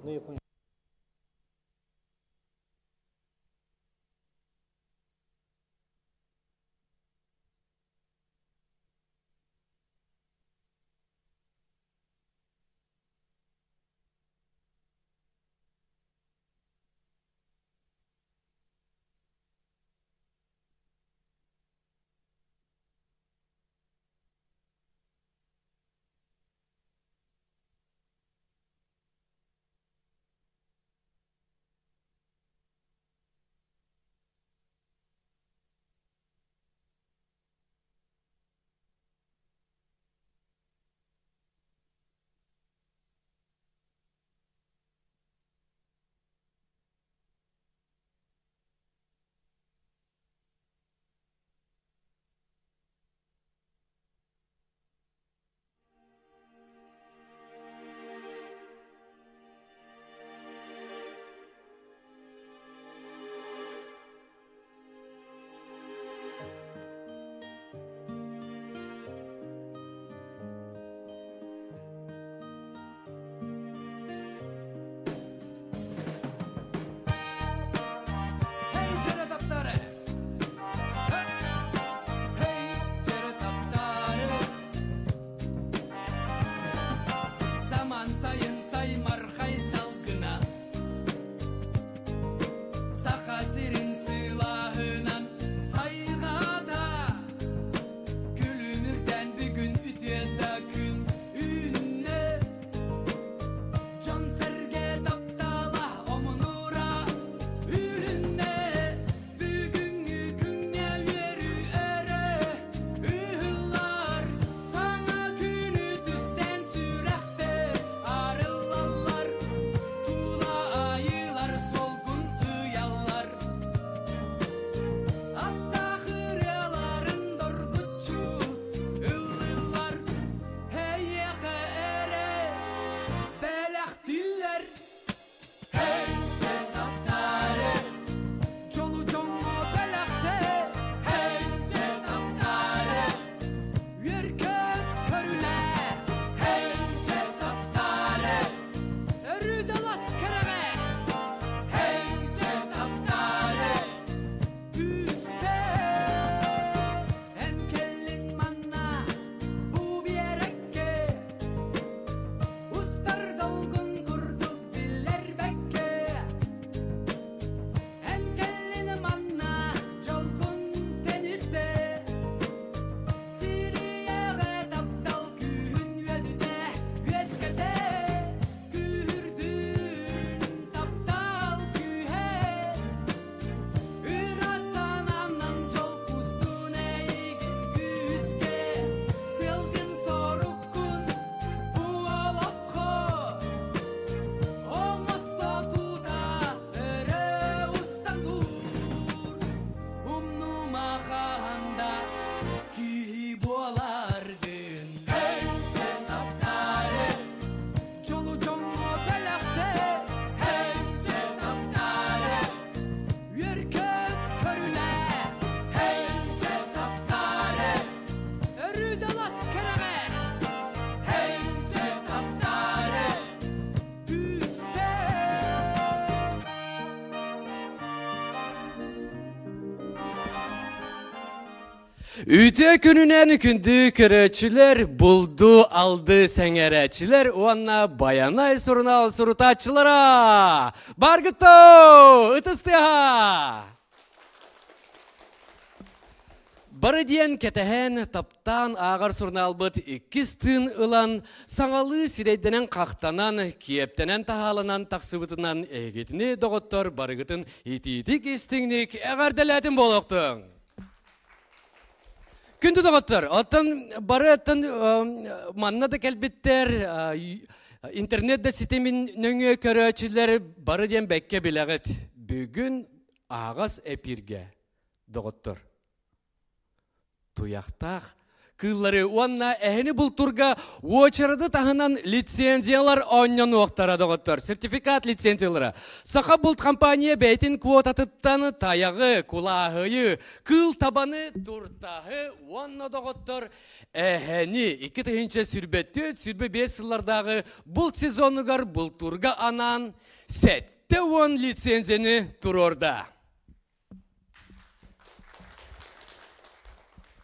Ну, я понял. Саман сайын саймархай салгына Саха сирин сыылааһынан сайҕата Күлүмүрдээн бүгүн үтүө да күн үүннэ Дьон-сэргэ таптала омунура үлүннэ Бүгүҥҥү күҥҥэ үөрүү өрө ыһыллар Саҥа күнү түстээн сүрэхтэр арыллаллар Тула айыылар суолгун ыйаллар Аттаах ырыаларын доргуччу ыллыыллар Эйиэхэ эрэ бэлэхтииллэр Hey, чэ таптаары Дьолу дьоҥҥо бэлэхтээ Hey, чэ таптаары Үөркөт көрүлээ Hey, чэ таптаары Өрүү далас кэрэҕэ Hey, чэ таптаары Түстэ Эн кэллиҥ манна Бу биэрэккэ Устар долгун курдук биллэрбэккэ Эн кэллин манна дьолгун тэнитте Сирийэҕэ таптал күүһүн үөдүтэ үөскэтэ Күүһүрдүн таптал күүһэ Ыра санаанан дьол кустун эйигин күүскэ Сылгын соруккун бу олоххо Оҥосто тута өрө устан тур Умнума хаһан да киһи буоларгын Эй, таптаары Дьолу дьоҥҥо бэлэхтээ Эй, таптаары Үөркөт көрүлээ Эй, таптаары Өрүү далас кэрэҕэ Эй, таптаары Түстэ Үтүө күнүнэн күндү көрөөччүлэр, булду алды сэҥээрээччилэр уонна Байанай сурунаал сурутааччылара! Баргытто! Ытыс тыаһа! Бары диэн кэтэһэн, таптаан ааҕар сурунаалбыт иккис тыын ылан, саҥалыы сирэйдэнэн-хахтанан, киэптэнэн-таһааланан тахсыбытынан эһигитини доҕоттор барыгытын итиитик истиҥник эҕэрдэлээтим буолуохтуҥ! Күндү доҕоттор, оттон бары оттон манна да кэлбиттэр, интернет да ситимин нөҥүө көрөөччүлэр бары диэн бэккэ билэҕит. Бүгүн аһаҕас эпииргэ доҕоттор туйахтаах. кыыллары уонна эһини бултурга уочарады таһынан лицензиялар оонньонуохтара доҕоттор. Сертификат лицензиялара. Саха булт компания бэйэтин квотатыттан тайаҕы, кулааһыйы, кыыл табаны, туртаһы уонна доҕоттор эһэни 2024-25 сыллардааҕы булт сезонугар бултуурга анаан 70 лицензияны туруорда.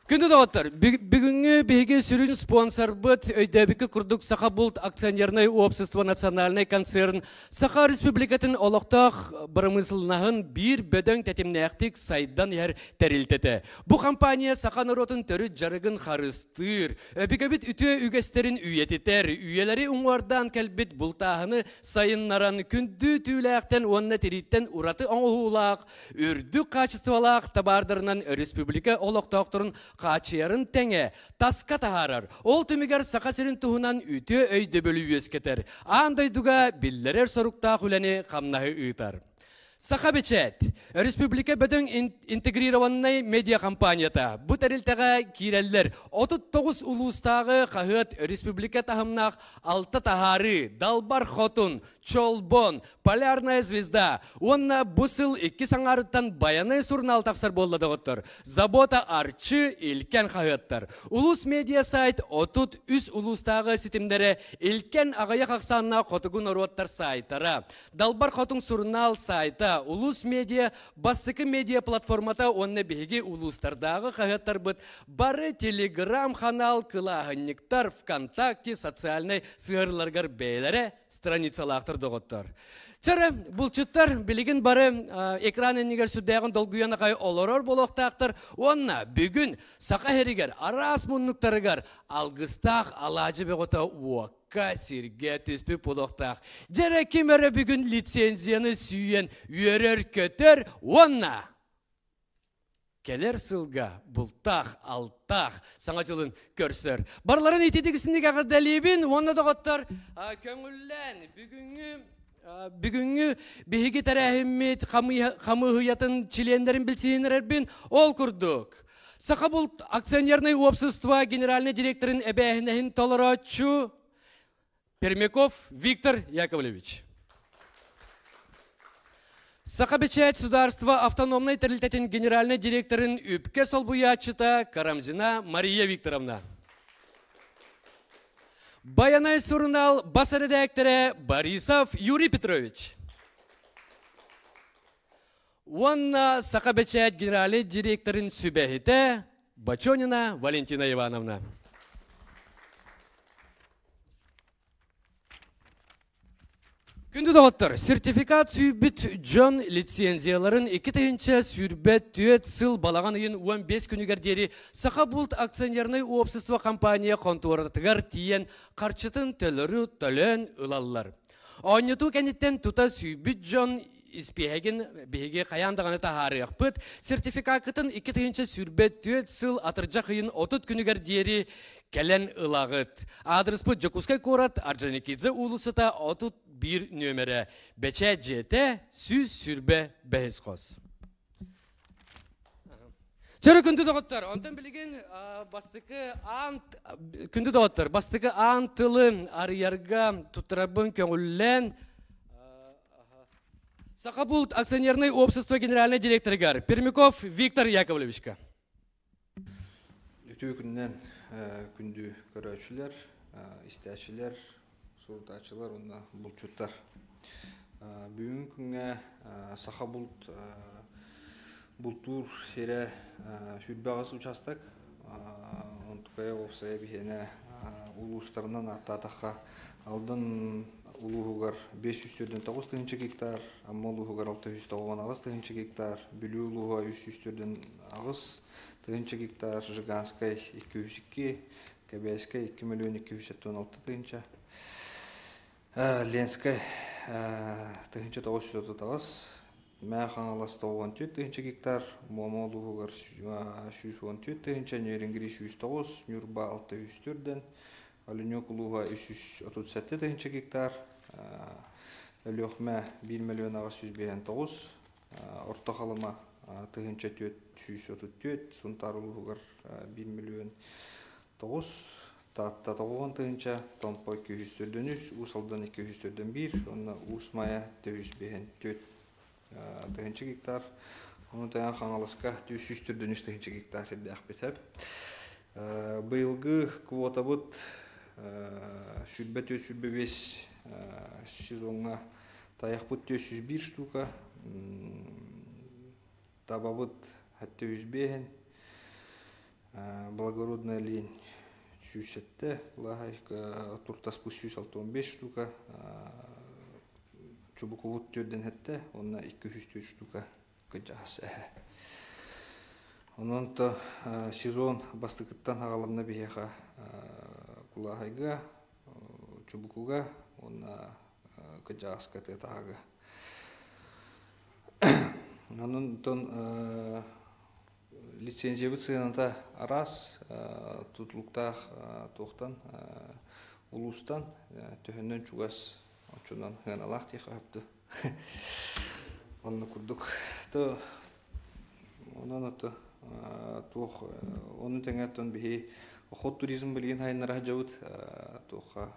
Күндү доҕоттор, бүгүҥҥү биһиги сүрүн спонсорбыт өйдөөбүккэ курдук Саха булт акционернай общество национальнай концерн Саха Республикатын олохтоох бырамыысылынаһын биир бөдөҥ тэтимнээхтик сайдан иһэр тэрилтэтэ. Бу компания саха норуотун төрүт дьарыгын харыстыыр, өбүгэбит үтүө үгэстэрин үйэтитэр, үйэлэри уҥуордаан кэлбит бултааһыны сайыннаран күндү түүлээхтэн уонна тирииттэн ураты оҥоһуулаах, үрдүк хаачыстыбалаах табаардарынан өрөспүүбүлүкэ олохтоохторун хааччыйарын тэҥэ, таска таһаарар. Ол түмүгэр Саха сирин туһунан үтүө өйдөбүлү үөскэтэр, аан дойдуга биллэрэр соруктаах үлэни-хамнаһы ыытар. Саха Бэчээт, республика бөдөҥ интегрированнай медиакомпанията. Бу тэрилтэҕэ киирэллэр 39 улуустааҕы хаһыат республика таһымнаах алта таһаарыы, Далбар Хотун, Чолбон, Полярная звезда уонна бу сыл икки саҥарыттан Баянай сурунаал тахсар буолла доҕоттор. Забота Арчы Илкэн хаһыаттар. Улус медиа сайт 33 улуустааҕы ситимнэрэ Илкэн аҕыйах ахсааннаах хотугу норуоттар сайтара. Далбар Хотун сурунаал сайта, Улус медиа бастакы медиа платформата уонна биһиги улуустардааҕы хаһыаттарбыт бары телеграм-ханаал кылааһынньыктар ВКонтакте социальнай сыһыарыларыгар бэйэлэрэ страницалаахтар доҕоттор. Чэрэ, булчуттар билигин бары экран иннигэр сүрдээҕин долгуйан аҕай олорор буолуохтаахтар уонна бүгүн Саха сиригэр араас муннуктарыгар алгыстаах алаадьы бөҕөтө уок сиргэ түспүт буолуохтаах. Дьэрэ ким эрэ бүгүн лицензияны сүүйэн үөрэр-көтөр уонна кэлэр сылга бултаах, алтаах саҥа дьылын көрсөр. Барыларын ититигисинник эҕэрдэлиибин уонна доҕоттор көҥүллээн бүгүҥҥү бүгүҥҥү биһиги тэрээһиммит хамыыһыйатын чилиэннэрин билсиһиннэрэрбин ол курдук Сахабулт акционернай уопсастыба генеральнай директорын эбээһинэһин толорооччу Пермяков Виктор Яковлевич. Саха Бэчээт судаарство автономнай тэрилтэтин генеральнай директорын үпкэ солбуйааччыта Карамзина Мария Викторовна. Баянай сурунаал бас эрэдээктэрэ Борисов Юрий Петрович. Уонна Саха Бэчээт генеральнай директорын сүбэһитэ Бочонина Валентина Ивановна. Күндү доҕоттор, сертификат сүүйбүт дьон лицензияларын 2024 сыл балаҕан ыйын 15 күнүгэр диэри Саха булт акционернай общество компания хонтуоратыгар тиийэн харчытын төлөрү төлөөн ылаллар. Оонньотуу кэнниттэн тута сүүйбүт дьон испииһэгин биһиги хайаан даҕаны таһаарыахпыт. Сертификакытын 2024 сыл атырдьах ыйын 30 күнүгэр диэри кэлэн ылаҕыт. Аадырыспыт Дьокуускай куорат Орджоникидзе уулуссата 31 нүөмэрэ. Бэчээт дьиэтэ 125 хос. Чөрө күндү доҕоттор, онтон билигин бастакы аан күндү доҕоттор, бастакы аан тылы арыйарга туттарарбын көҥүллээн Сахабулт акционерное общество генеральный директорыгар Пермяков Виктор Яковлевичка. Үтүө күнүнэн күндү көрөөччүлэр, истээччилэр, сурутааччылар уонна булчуттар. Бүгүҥҥү күҥҥэ саха булт бултуур сирэ 28 участок. Онтукайа уопсайа биһиэнэ улуустарынан ааттаатахха Алдан улууһугар 549 тыһыынча гектар, Амма улууһугар 698 тыһыынча гектар, Бүлүү улууһа 348 тыһыынча гектар, Жиганскай 202, Кэбээскэй 2 миллион 276 тыһыынча, Ленскэй 1938, Мэҥэ Хаҥалас 94 тыһыынча гектар, Муома улууһугар 114 тыһыынча, Нерюнгри 109, Ньурба 604 Оленек улууһа 337 тыһыынча гектар, Өлүөхүмэ 1 миллион 859, Орто Халыма 1434, Сунтаар улууһугар 1 миллион. Тоҕус, Таатта тоҕуон тыһыынча, Томпо 243, Уус Алдан 241 уонна Уус Майа 454 тыһыынча гектар. Ону тэҥэ Хаҥаласка 343 тыһыынча гектар сирдээхпит. Быйылгы квотабыт 24-25 сезоҥҥа тайахпыт 401 штука, табабыт 705 Благородная лень 107, туртаспыт 165 штука, чубукубут төрдөн хэттэ, уонна 204 штука кыдьаас эһэ. Онон то сезон бастакыттан аҕаланна биһиэхэ Кулааһайга, Чубукуга уонна Кыдьааска тыатааҕыга. Онон лицензиябыт сыаната араас тутулуктаах туохтан улуустан төһөннөн чугас оччонон сыаналаах диэххэ сөп Онно курдук то онон ото туох ону тэҥэ оттон биһи охот туризм билигин хайыннара сылдьабыт туохха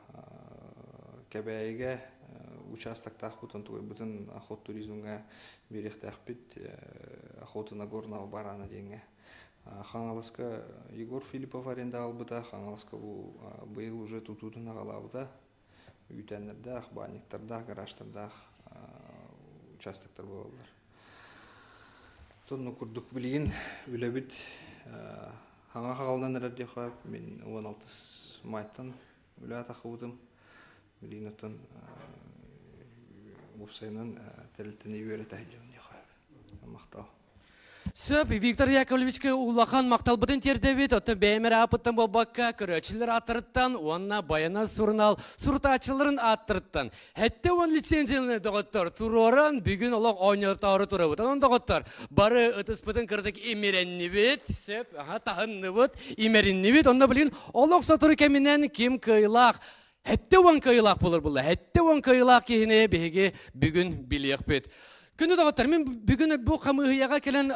Кэбээйигэ участоктаахпыт онтугайбытын охот туризмҥа биэриэхтээхпит охота на горного барана диэҥҥэ. Хаҥаласка Егор Филиппов аренда ылбыта, Хаҥаласка бу быйыл уже тутуутун аҕалаабыта. Үүтээннэрдээх, баанньыктардаах, гаражтардаах участоктар буолаллар. Тонну курдук билигин үлэбит хаҥа хаҕалынан эрэр диэххэ мин 16 майтан үлэ тахыбытым. Билигин оттон уопсайынан тэрилтэни үөрэтэ сылдьабын диэххэ махтал. Сөп, Виктор Яковлевичка улахан махталбытын тиэрдэбит. Оттон бэйэм эрэ ааппыттан буолбакка, көрөөччүлэр ааттарыттан уонна Баяна сурунаал сурутааччыларын ааттарыттан 70 лицензияны доҕоттор туруоран бүгүн олох оонньотоору турабыт. Онон доҕоттор, бары ытыспытын кыратык имирэннибит, сөп, аха, таһынныбыт, имэриннибит. Онно билигин олох сотору кэминэн ким кыайылаах 70 кыайыылаах буолар буолла. 70 кыайыылаах киһини биһиги бүгүн билиэхпит. Күнү доҕоттор, мин бүгүн бу хамыыһыйаҕа кэлэн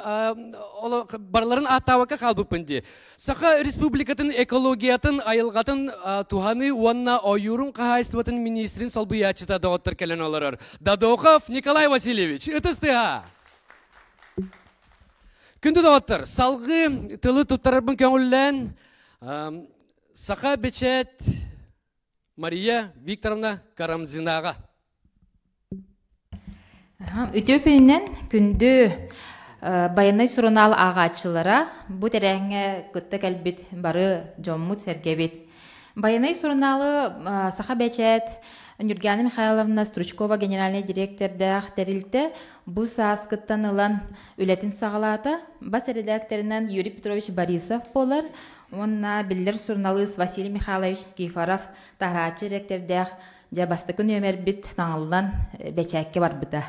барыларын ааттаабакка хаалбыппын дии. Саха Республикатын экологиятын, айылҕатын туһаныы уонна ойуурун хаһаайыстыбатын министрин солбуйааччыта доҕоттор кэлэн олорор. Дадохов Николай Васильевич, ытыс тыаһа! Күндү доҕоттор, салгыы тылы туттарарбын көҥүллээн, Саха бэчээт Мария Викторовна Карамзинаҕа. Үтүө күнүнэн күндү байанай сурунаал ааҕааччылара бу тэрээһиҥҥэ кытта кэлбит бары дьоммут-сэргэбит. Байанай сурунаалы Саха бэчээт Нюргяна Михайловна Стручкова генеральнай дириэктэрдээх тэрилтэ бу сааскыттан ылан үлэтин саҕалаата. Бас эрэдээктэринэн Юрий Петрович Борисов буолар. Уонна биллэр суруналыыс Василий Михайлович Никифоров таһарааччы эрэктэрдээх дьэ бастакы нүөмэрбит таҥыллан бэчээккэ барбыта.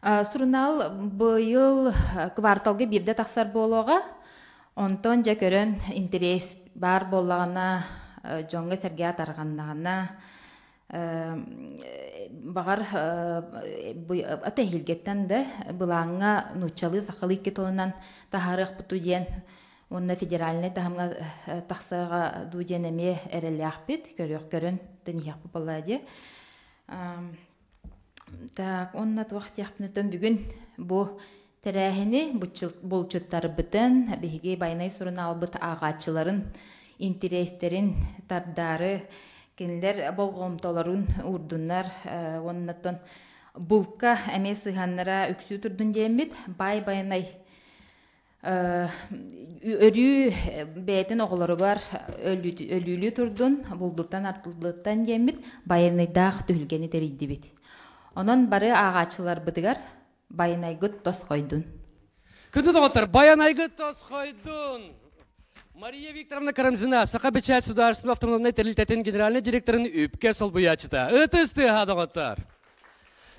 Сурунаал быйыл кварталга биирдэ тахсар буолуоҕа. Онтон дьэ көрөн интэриэс баар буоллаҕына, дьоҥҥо-сэргэҕэ тарҕаннаҕына, баҕар ата эһиилгэттэн да былааҥҥа нууччалыы сахалыы икки тылынан таһаарыахпыт дуу диэн уонна федеральнай таһымҥа тахсарга дуу диэн эмиэ эрэллээхпит көрүөх көрөн тэнийиэхпит буоллаа дии так уонна туох диэхпин бүгүн бу тэрээһини булчуттарбытын биһиги байанай сурунаалбыт ааҕааччыларын интириэстэрин тардаары кинилэр болҕомтолорун уурдуннар уоннаттан булка эмиэ сыһыаннара үксүү турдун диэммит баай байанай өрүү бэйэтин оҕолоругар өлүүлүү турдун булдуттан артыллыттан диэммит байанайдаах түһүлгэни тэрийдибит онон бары ааҕааччыларбытыгар Байанайгыт тосхойдун. Күндү доҕоттор, Байанайгыт тосхойдун! Мария Викторовна Карамзина, Саха Бэчээт судаарыстыба автономнай тэрилтэтин генеральнай директорын үпкэ солбуйааччыта. Ытыс тыаһа доҕоттор!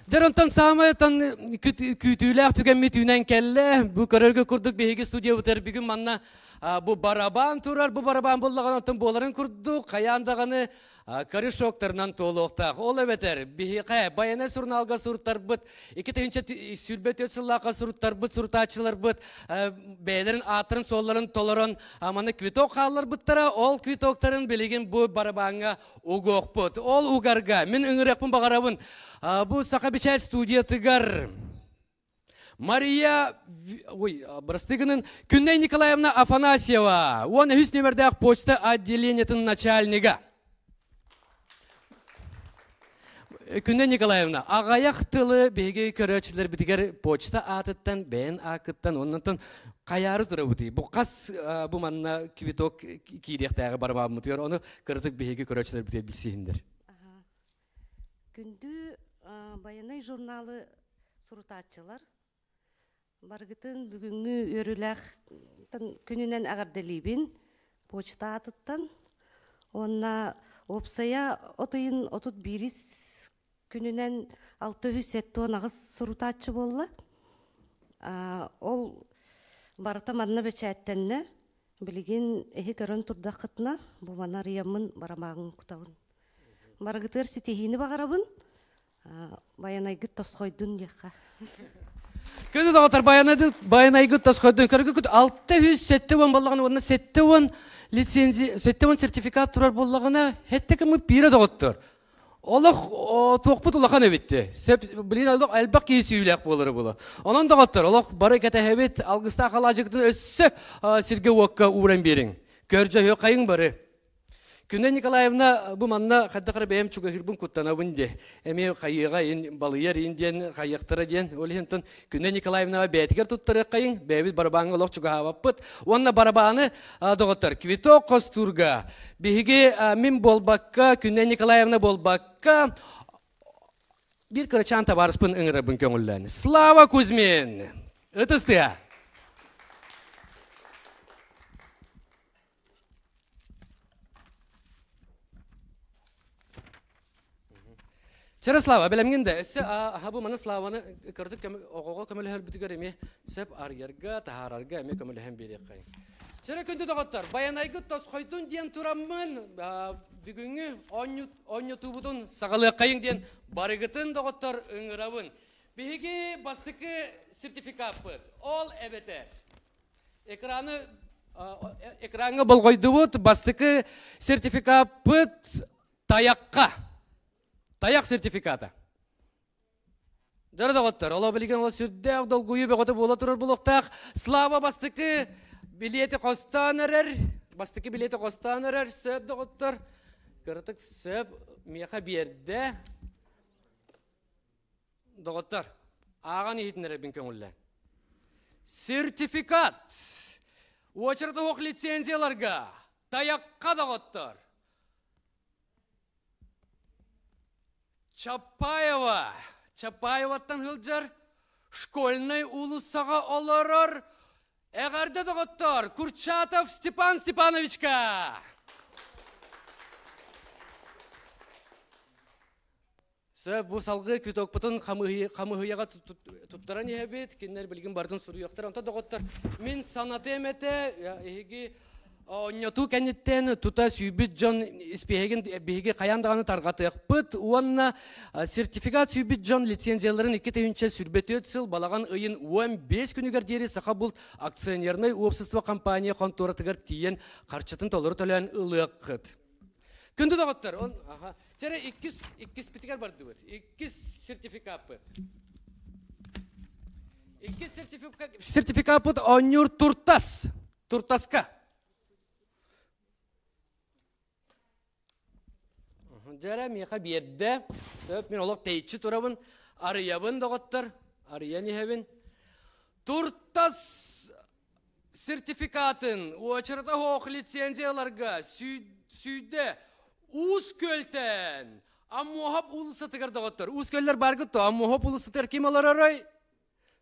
Дьэр онтон саамай күүтүүлээх түгэммит үүнэн кэллэ. Бу көрөргө курдук биһиги студиябытыгар бүгүн манна бу барабан турар, бу барабан буоллаҕына оттон буоларын курдук хайаан даҕаны. Корешоктарынан туолуохтаах. Ол эбэтэр биһиэхэ Байанай сурунаалга суруттарбыт, 2024 сыллаахха суруттарбыт сурутааччыларбыт бэйэлэрин ааттарын-суолларын толорон маны квиток хаалларбыттара. Ол квитоктарын билигин бу барабааҥҥа угуохпут. Ол угарга мин ыҥырыахпын баҕарабын. Бу Саха Бичээт студиятыгар Мария, ой, бырастыы гынын, Күннэй Николаевна Афанасьева, 13 нүөмэрдээх почта отделениетын начальнига. Күннэй Николаевна, аҕайах тылы биһиги көрөөччүлэрбитигэр почта аатыттан, бэйэн аакыттан, оннуттан хайаары турабытый? Бу хас бу манна квиток киириэхтээҕи барыбааммытыгар, ону кыратык биһиги көрөөччүлэрбитигэр билсиһиндер. Күндү байанай журналы сурутааччылар, барыгытын бүгүҥҥү үөрүүлээх күнүнэн эҕэрдэлиибин почта аатыттан уонна уопсайа от ыйын 31 күнүнэн 678 сурутааччы буолла. Ол барыта манна бэчээттэннэ. Билигин эһи көрөн турдаххытына, бу маны арыйаммын барамааҕын кутабын. Барыгытыгар ситиһиини баҕарабын. Байанайгыт тосхойдун диэххэ. Күнү доҕоттор байанайгыт тосхойдун. Көргүкүт 670 боллаҕына уонна 70 лицензия 70 сертификат турар боллаҕына хетте кымы пире доҕоттор. Олох туохпут улахан эбитти. Сөп билин олох элбэх киһи сүүлээх буолары була. Онон доҕоттор олох бары кэтэһэбит алгыстаах алаадьыгытын өссө сиргэ уокка ууран биэриҥ. Көрдьөһүө хайыҥ бары. Күнэ Николаевна бу манна хайдах эрэ бэйэм чугаһыырбын куттанабын диэ. Эмиэ хайыаҕа ин балыйар ин диэн хайыахтара диэн. Ол иһин Күнэ Николаевнаҕа бэйэтигэр туттарыаххайыҥ. Бэйэбит барабааҥҥа олох чугаһаабаппыт. Уонна барабааны доҕоттор квиток хостуурга биһиги мин буолбакка Күнэ Николаевна буолбакка биир кырачаан табаарыспын ыҥырабын көҥүллээн. Слава Кузьмин! Ытыс тыа! Чара Слава, бэлэмҥин да өссө аха бу маны Славаны кырдык оҕоҕо көмөлөһөрбүтүгэр эмиэ сөп арыйарга, таһаарарга эмиэ көмөлөһөн биэриэххэйин. Чара күндү доҕоттор, Байанайгыт тосхойдун диэн тураммын бүгүҥҥү оонньотуубутун саҕалыаххайыҥ диэн барыгытын доҕоттор ыҥырабын. Биһиги бастакы сертификаппыт ол эбэтэр Экраны экраҥҥа болҕойдубут. Бастакы сертификаппыт тайахха. Тайах сертификата. Дөрө доҕоттор, оло билигин ол сүрдээх долгуйуу бөҕөтө буола турар булуохтаах. Слава бастакы билиэти хостоон эрэр. Бастакы билиэти хостоон эрэр. Сөп доҕоттор. Кыратык сөп миэхэ биэрдэ. Доҕоттор, ааҕан иһитиннэрэбин көҥүллээн. Сертификат! Уочарата суох лицензияларга тайахха доҕоттор! Чапаева, Чапаеваттан сылдьар школьнай уулуссаҕа олорор эҕэрдэ доҕоттор Курчатов Степан Степановичка! Сөп, бу салгыы квитокпутун хамыыһыйаҕа туттаран иһэбит. Кинилэр билигин барытын суруйуохтар. Онто доҕоттор, мин санатыам этэ, эһиги оонньотуу кэнниттэн тута сүүйбүт дьон испииһэгин биһиги хайаан даҕаны тарҕатыахпыт уонна сертификат сүүйбүт дьон лицензияларын 2024 сыл балаҕан ыйын 15 күнүгэр диэри Сахабулт акционернай уопсастыба компания хонтуоратыгар тиийэн харчытын толору төлөөн ылыаххыт. Күндү доҕоттор, он аха. Чэрэ иккис иккиспитигэр бардыбыт. Иккис сертификаппыт. Иккис сертификат сертификаппыт оонньуур туртас. Туртаска. Дьэрэ миэхэ биэрдэ. Сөп мин олох тэйиччи турабын. Арыйабын доҕоттор. Арыйан иһэбин. Туртас сертификатын уочарата суох лицензияларга сүйдэ Уус Күөлтэн Аммуоһап уулуссатыгар доҕоттор. Уус Күөллэр бааргыт то Аммуоһап уулуссатыгар ким олоророй?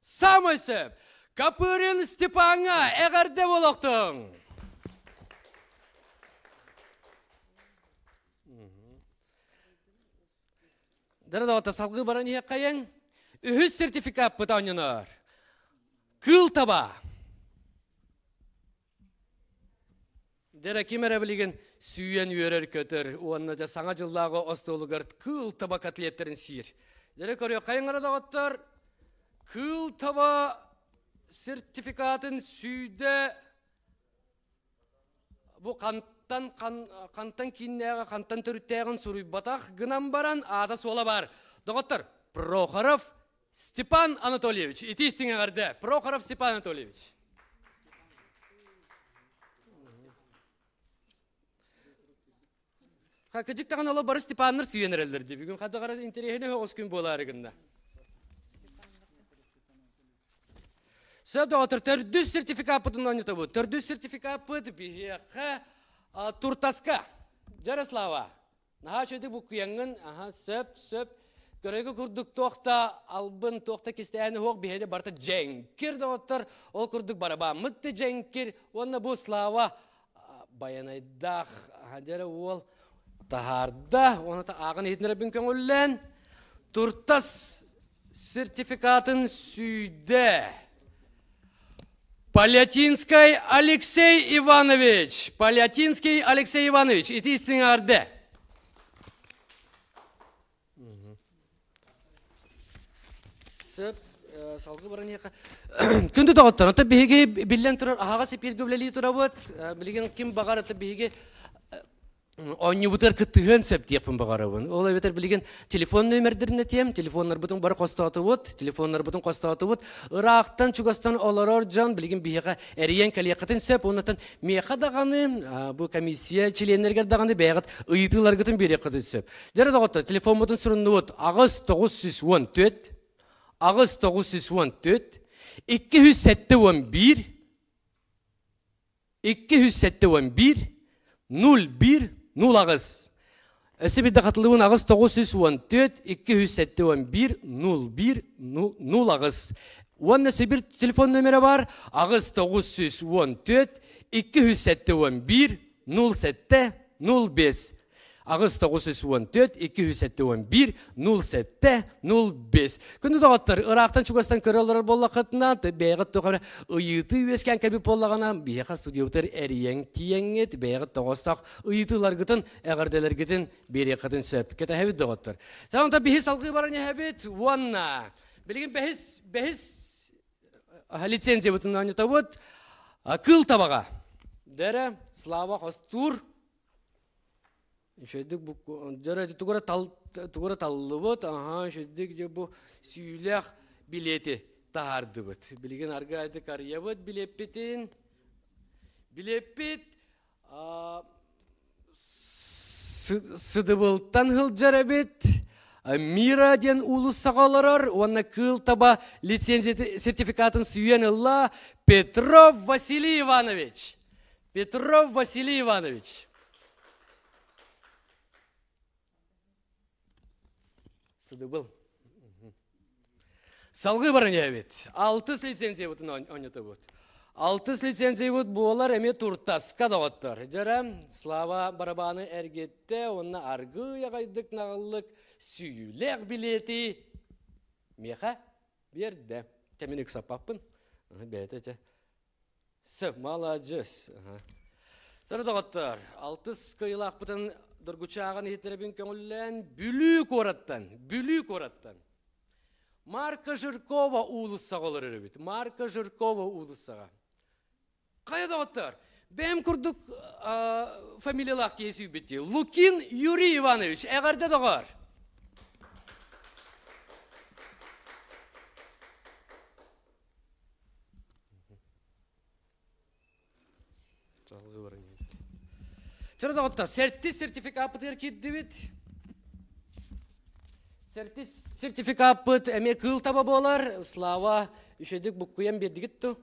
Самый сөп! Капырин Степаҥҥа эҕэрдэ буолуохтуҥ! Дара доҕотто салгыы баран иһиэххэйиҥ. Үһүс сертификаппыт оонньонор. Кыыл таба. Дэрэ ким эрэ билигин сүүйэн үөрэр-көтөр уонна дьэ саҥа дьыллааҕы остуолугар кыыл таба котлеттарын сиир. Дьэ көрүөххэйиҥ эрэ доҕоттор, кыыл таба сертификатын сүйдэ бу хантан хантан кииннээҕи хантан төрүттээҕин суруйбатах гынан баран аата суола баар. Доҕоттор, Прохоров Степан Анатольевич, ити истиҥ эҕэрдэ. Прохоров Степан Анатольевич. Кыдьык даҕаны оло бары Степаннар сүүйэн эрэллэр дии. Бүгүн хадда қара интэриэһинэй оҕус күн буолаары гынна. Сөп доҕоттор, төрдүс сертификаппытын оонньотобут. Төрдүс сертификаппыт биһиэхэ Туртаска. Ярослава, Наһаа үчүгэйдик буккуйаҥҥын, аһа, сөп, сөп. Көрөйгө курдук туох да албын, туох да кистээни суох биһиэни барыта дьэҥкир доҕоттор. Ол курдук барабааммыт да дьэҥкир. Уонна бу Слава байанайдаах дьэрэ уол таһаарда. Уонна ааҕын иһитиннэрбин көҥүллээн. Туртас сертификатын сүүйдэ. Полятинский Алексей Иванович. Полятинский Алексей Иванович. Ити истиҥ Сөп, салгыы баран иһиэхэ. Күндү доҕоттор, ото биһиги биллэн турар аһаҕас эпииргэ үлэлии турабыт. Билигин ким баҕар ото биһиги оонньуубутугар кыттыһыан сөп диэхпин баҕарабын. Ол эбэтэр билигин телефон нүөмэрдэрин этиэм, телефоннарбытын бары хостоотубут, телефоннарбытын хостоотубут. Ыраахтан, чугастан олорор дьон билигин биһиэхэ эрийэн кэлиэххитин сөп. Оннуттан миэхэ даҕаны, бу комиссия чилиэннэригэр даҕаны бэйэҕит ыйытыыларгытын биэриэххитин сөп. Дьэ доҕоттор, телефоммутун суруннубут 8 914 8 914 271 271 01 08. Өссө биирдэ хатылыбын 8 914 271 01 08. Уонна Сибир телефон номера бар 8 914 271 07 05. 8 914 271 07 05. Күндү доҕоттор, ыраахтан чугастан көрө олорор буоллаххытына, бэйэҕит туох эрэ ыйытыы үөскээн кэлбит буоллаҕына, биһиэхэ студиябытыгар эрийэн тиийэҥҥит, бэйэҕит тоҕостоох ыйытыыларгытын, эҕэрдэлэргитин биэриэххитин сөп. Кэтэһэбит доҕоттор. Онтон биһи салгыы баран иһэбит уонна билигин бэһис бэһис лицензиябытын оонньотобут кыыл табаҕа. Дэрэ, Слава хостуур Үчүгэйдик бу дьоро тугура тал тугура таллыбыт, аһаа үчүгэйдик дьэ бу сүүлээх билиэти таһаардыбыт. Билигин аргыайды карыйабыт билиэппитин. Билиэппит Сыдыбылтан сылдьар эбит. Мира диэн уулуссаҕа олорор уонна кыыл таба лицензия сертификатын сүүйэн ылла Петров Василий Иванович. Петров Василий Иванович. Сыдыбыл. Салгыы баран иһэбит. Алтыс лицензиябытын оонньотобут. Алтыс лицензиябыт буолар эмиэ туртаска доҕоттор. Дьэрэ, Слава барабаны эргиттэ уонна аргыый аҕайдык наҕыллык сүүйүүлээх билиэти миэхэ биэрдэ. Чэ мин ыксаппаппын. Бэйэтэ чэ Сөп, маладьыас. Сары доҕоттор, алтыс кыайыылаахпытын доргучааҕын иһиттэрэбин көҥүллээн Бүлүү куораттан, Бүлүү куораттан Марка Жиркова уулуссаҕа олорор эбит. Марка Жиркова уулуссаҕа. Хайа доҕоттор, бэйэм курдук фамилиялаах киһи сүүйбүт дии. Лукин Юрий Иванович, эҕэрдэ доҕор! Чөрө доҕоттор, сертис сертификаппытыгар киирдибит. Сертис сертификаппыт эмиэ кыыл таба буолар. Слава үчүгэйдик буккуйан биэрдигит ту.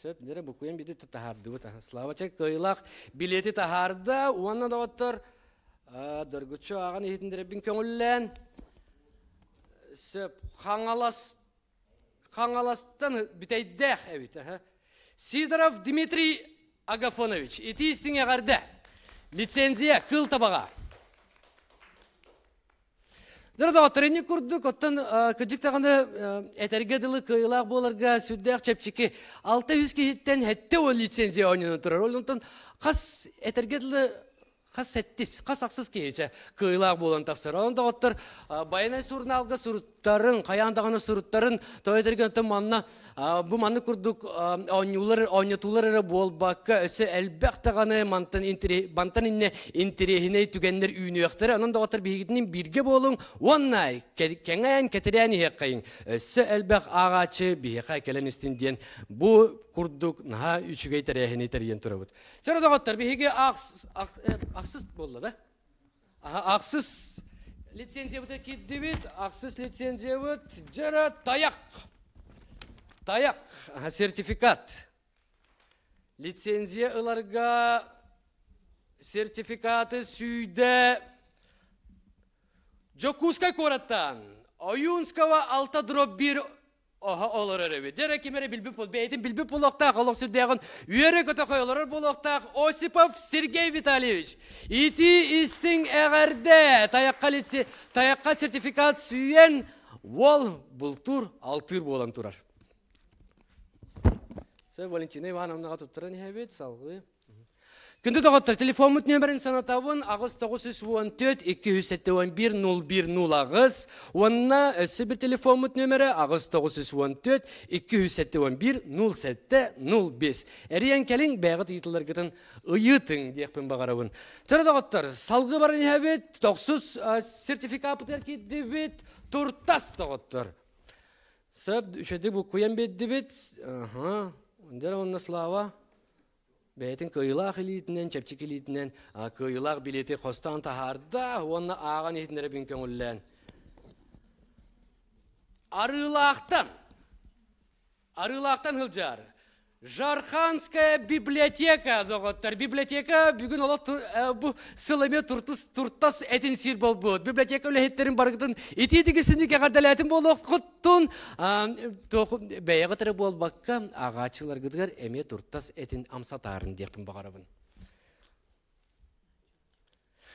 Сөп, нere буккуйан биэрди таһаардыбыт. Слава чэ кыайыылаах билети таһаарда уонна доҕоттор доргуччу ааҕан иһитиннэрэбин көҥүллээн. Сөп, Хаҥалас Хаҥаластан бүтэйдээх эбит. Сидоров Дмитрий Агафонович, ити истиҥ эҕэрдэ. Лицензия кыыл табаҕа. Дөрө доҕоттор, инник курдук, оттон кырдьык даҕаны этэргэ дылы кыайыылаах буоларга сүрдээх чэпчэки 600 киһиттэн 70 лицензия оонньонон турар. Ол онтон хас этэргэ дылы. Хас сэттис, хас ахсыс киһичэ кыайыылаах буолан тахсар. Онон доҕоттор, байанай сурунаалга суруттарын, хайаан даҕаны суруттарын, тоҕо этэргэ манна бу маннык курдук оонньуулар, оонньотуулар эрэ буолбакка, өссө элбэх даҕаны мантан, мантан иннэ интэриэһинэй түгэннэр үүнүөхтэрэ. Онон доҕоттор биһигитинин бииргэ буолуҥ уонна кэҥээн, кэтирээн иһиэххэйиҥ. Өссө элбэх ааҕааччы биһиэхэ кэлэн истин диэн бу курдук наһаа үчүгэй тэрээһини тэрийэн турабыт. Чөрө доҕоттор, биһиги ахсыс буолла да? Ахсыс лицензиябыты киирдибит, ахсыс лицензиябыт дьара таяк. Таяк, сертификат. Лицензия ыларга сертификаты сүйдэ Дьокуускай куораттан Ойуунского 6 дробь 1 Оһо олорор эбит. Дьэ эрэ ким эрэ билбит буол, бэйэтин билбит буолуохтаах, олох сүрдээҕин үөрэ-көтө олорор буолуохтаах Осипов Сергей Витальевич. Ити истиҥ эҕэрдэ! Тайахха лице, тайахха сертификат сүүйэн, уол бултуур, алтыыр буолан турар. Валентина Ивановнаҕа туттаран иһэбит, салгыы. Күндү доҕоттор, телефоммут нүөмэрин санатабын 8914 271 01 08 уонна өссө бір телефоммут нүөмэрэ 8914 271 07 05. Эрийэн кэлиҥ, бэйэҕит ыйытыларгытын ыйытыҥ диэхпин баҕарабын. Төрө доҕоттор, салгыы баран иһэбит, тохсус сертификапытыгар киирдибит, туртас доҕоттор. Сөп, үчүгэйдик буккуйан биэрдибит. Аха, дьэ уонна Слава Бэйэтин кыайыылаах илиитинэн, чэпчэки илиитинэн кыайыылаах билиэти хостоон таһаарда уонна ааҕан иһитиннэрэбин көҥүллээн. Арыылаахтан Арыылаахтан сылдьар Жарханская библиотека доҕоттор. Библиотека бүгүн олох бу сыл эмиэ туртус туртас этин сиир буолбут. Библиотека үлэһиттерин барыгытын итии-тигисинник эҕэрдэлээтин буолуоххут Оттон бэйэҕит эрэ буолбакка, ааҕааччыларгытыгар эмиэ туртас этин амсатаарын диэхпин баҕарабын.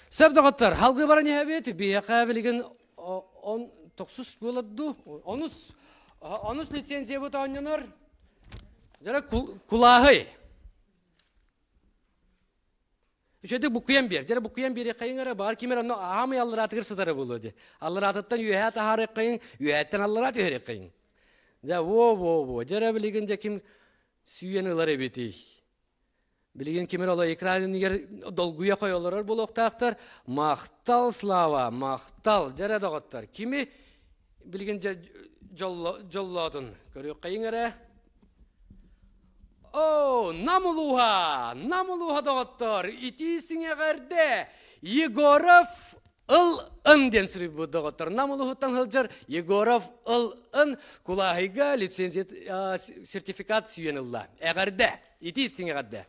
Сөп доҕоттор, халгыы баран иһэбит. Биһиэхэ билигин он тохсус буолар дуу? Онус онус лицензиябыт оонньонор. Дьара кулааһый. Үчүгэйдик буккуйан биэр. Дьэ буккуйан биэриэххэйиҥ эрэ, баҕар ким эрэ онно аамый аллараатыгар сытара буолуо дии. Аллараатыттан үөһээ таһаарыаххайыҥ, үөһээттэн аллараа түһэриэххэйиҥ. Дьэ, во-во-во, дьэ эрэ билигин дьэ ким сүүйэн ылар эбитий? Билигин ким эрэ оло экран иннигэр долгуйа хойолорор буолуохтаахтар. Махтал, Слава, махтал. Дьэ эрэ доҕоттор, кими билигин дьэ дьоллоотун көрүөххэйиҥ эрэ. Оо, Нам улууһа! Нам улууһа доҕоттор! Итии сиҥэҕэрдэ Егоров ыл-ын диэн суруйбут доҕоттор. Нам улууһуттан сылдьар Егоров ыл-ын кулааһыйга лицензия сертификат сүүйэн ылла. Эҕэрдэ! Итии сиҥэҕэрдэ!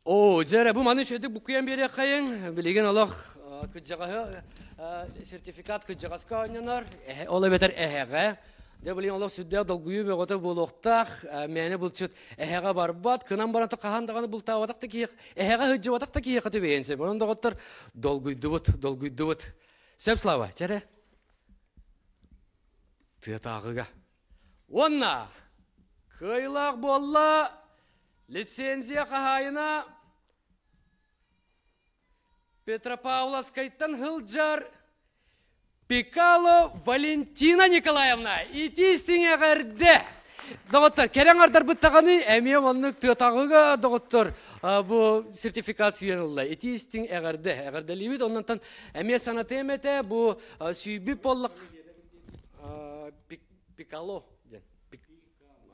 Оо, дьэ эрэ, бу маны үчүгэйдик буккуйан биэриэххэйиҥ. Билигин олох кырдьаҕаһы сертификат кырдьаҕаска оонньонор, ол эбэтэр эһэҕэ. Дьэ, билигин олох сүрдээх долгуйуу бөҕөтө буолуохтаах. Мээнэ булчут эһэҕэ барбат, кынан баран хаһан даҕаны бултаабатах да киһи, эһэҕэ сылдьыбатах да киһиэхэ түбэһиэн сөп. Онон доҕоттор, долгуйдубут, долгуйдубут. Сөп, Слава, чэ эрэ. Тыатааҕыга. Уонна кыайыылаах буолла лицензия хаһаайына Петропавловскайтан сылдьар Пикало Валентина Николаевна итии истиҥ эҕэрдэ! Доҕоттор, кэрэ аҥардарбыт даҕаны эмиэ оннук тыатааҕыга доҕоттор бу сертификат сүүйэн ылла. Итии истиҥ эҕэрдэ, эҕэрдэлиибит. Оннонтон эмиэ санатыам этэ, бу сүүйбүт буоллах Пикало диэн.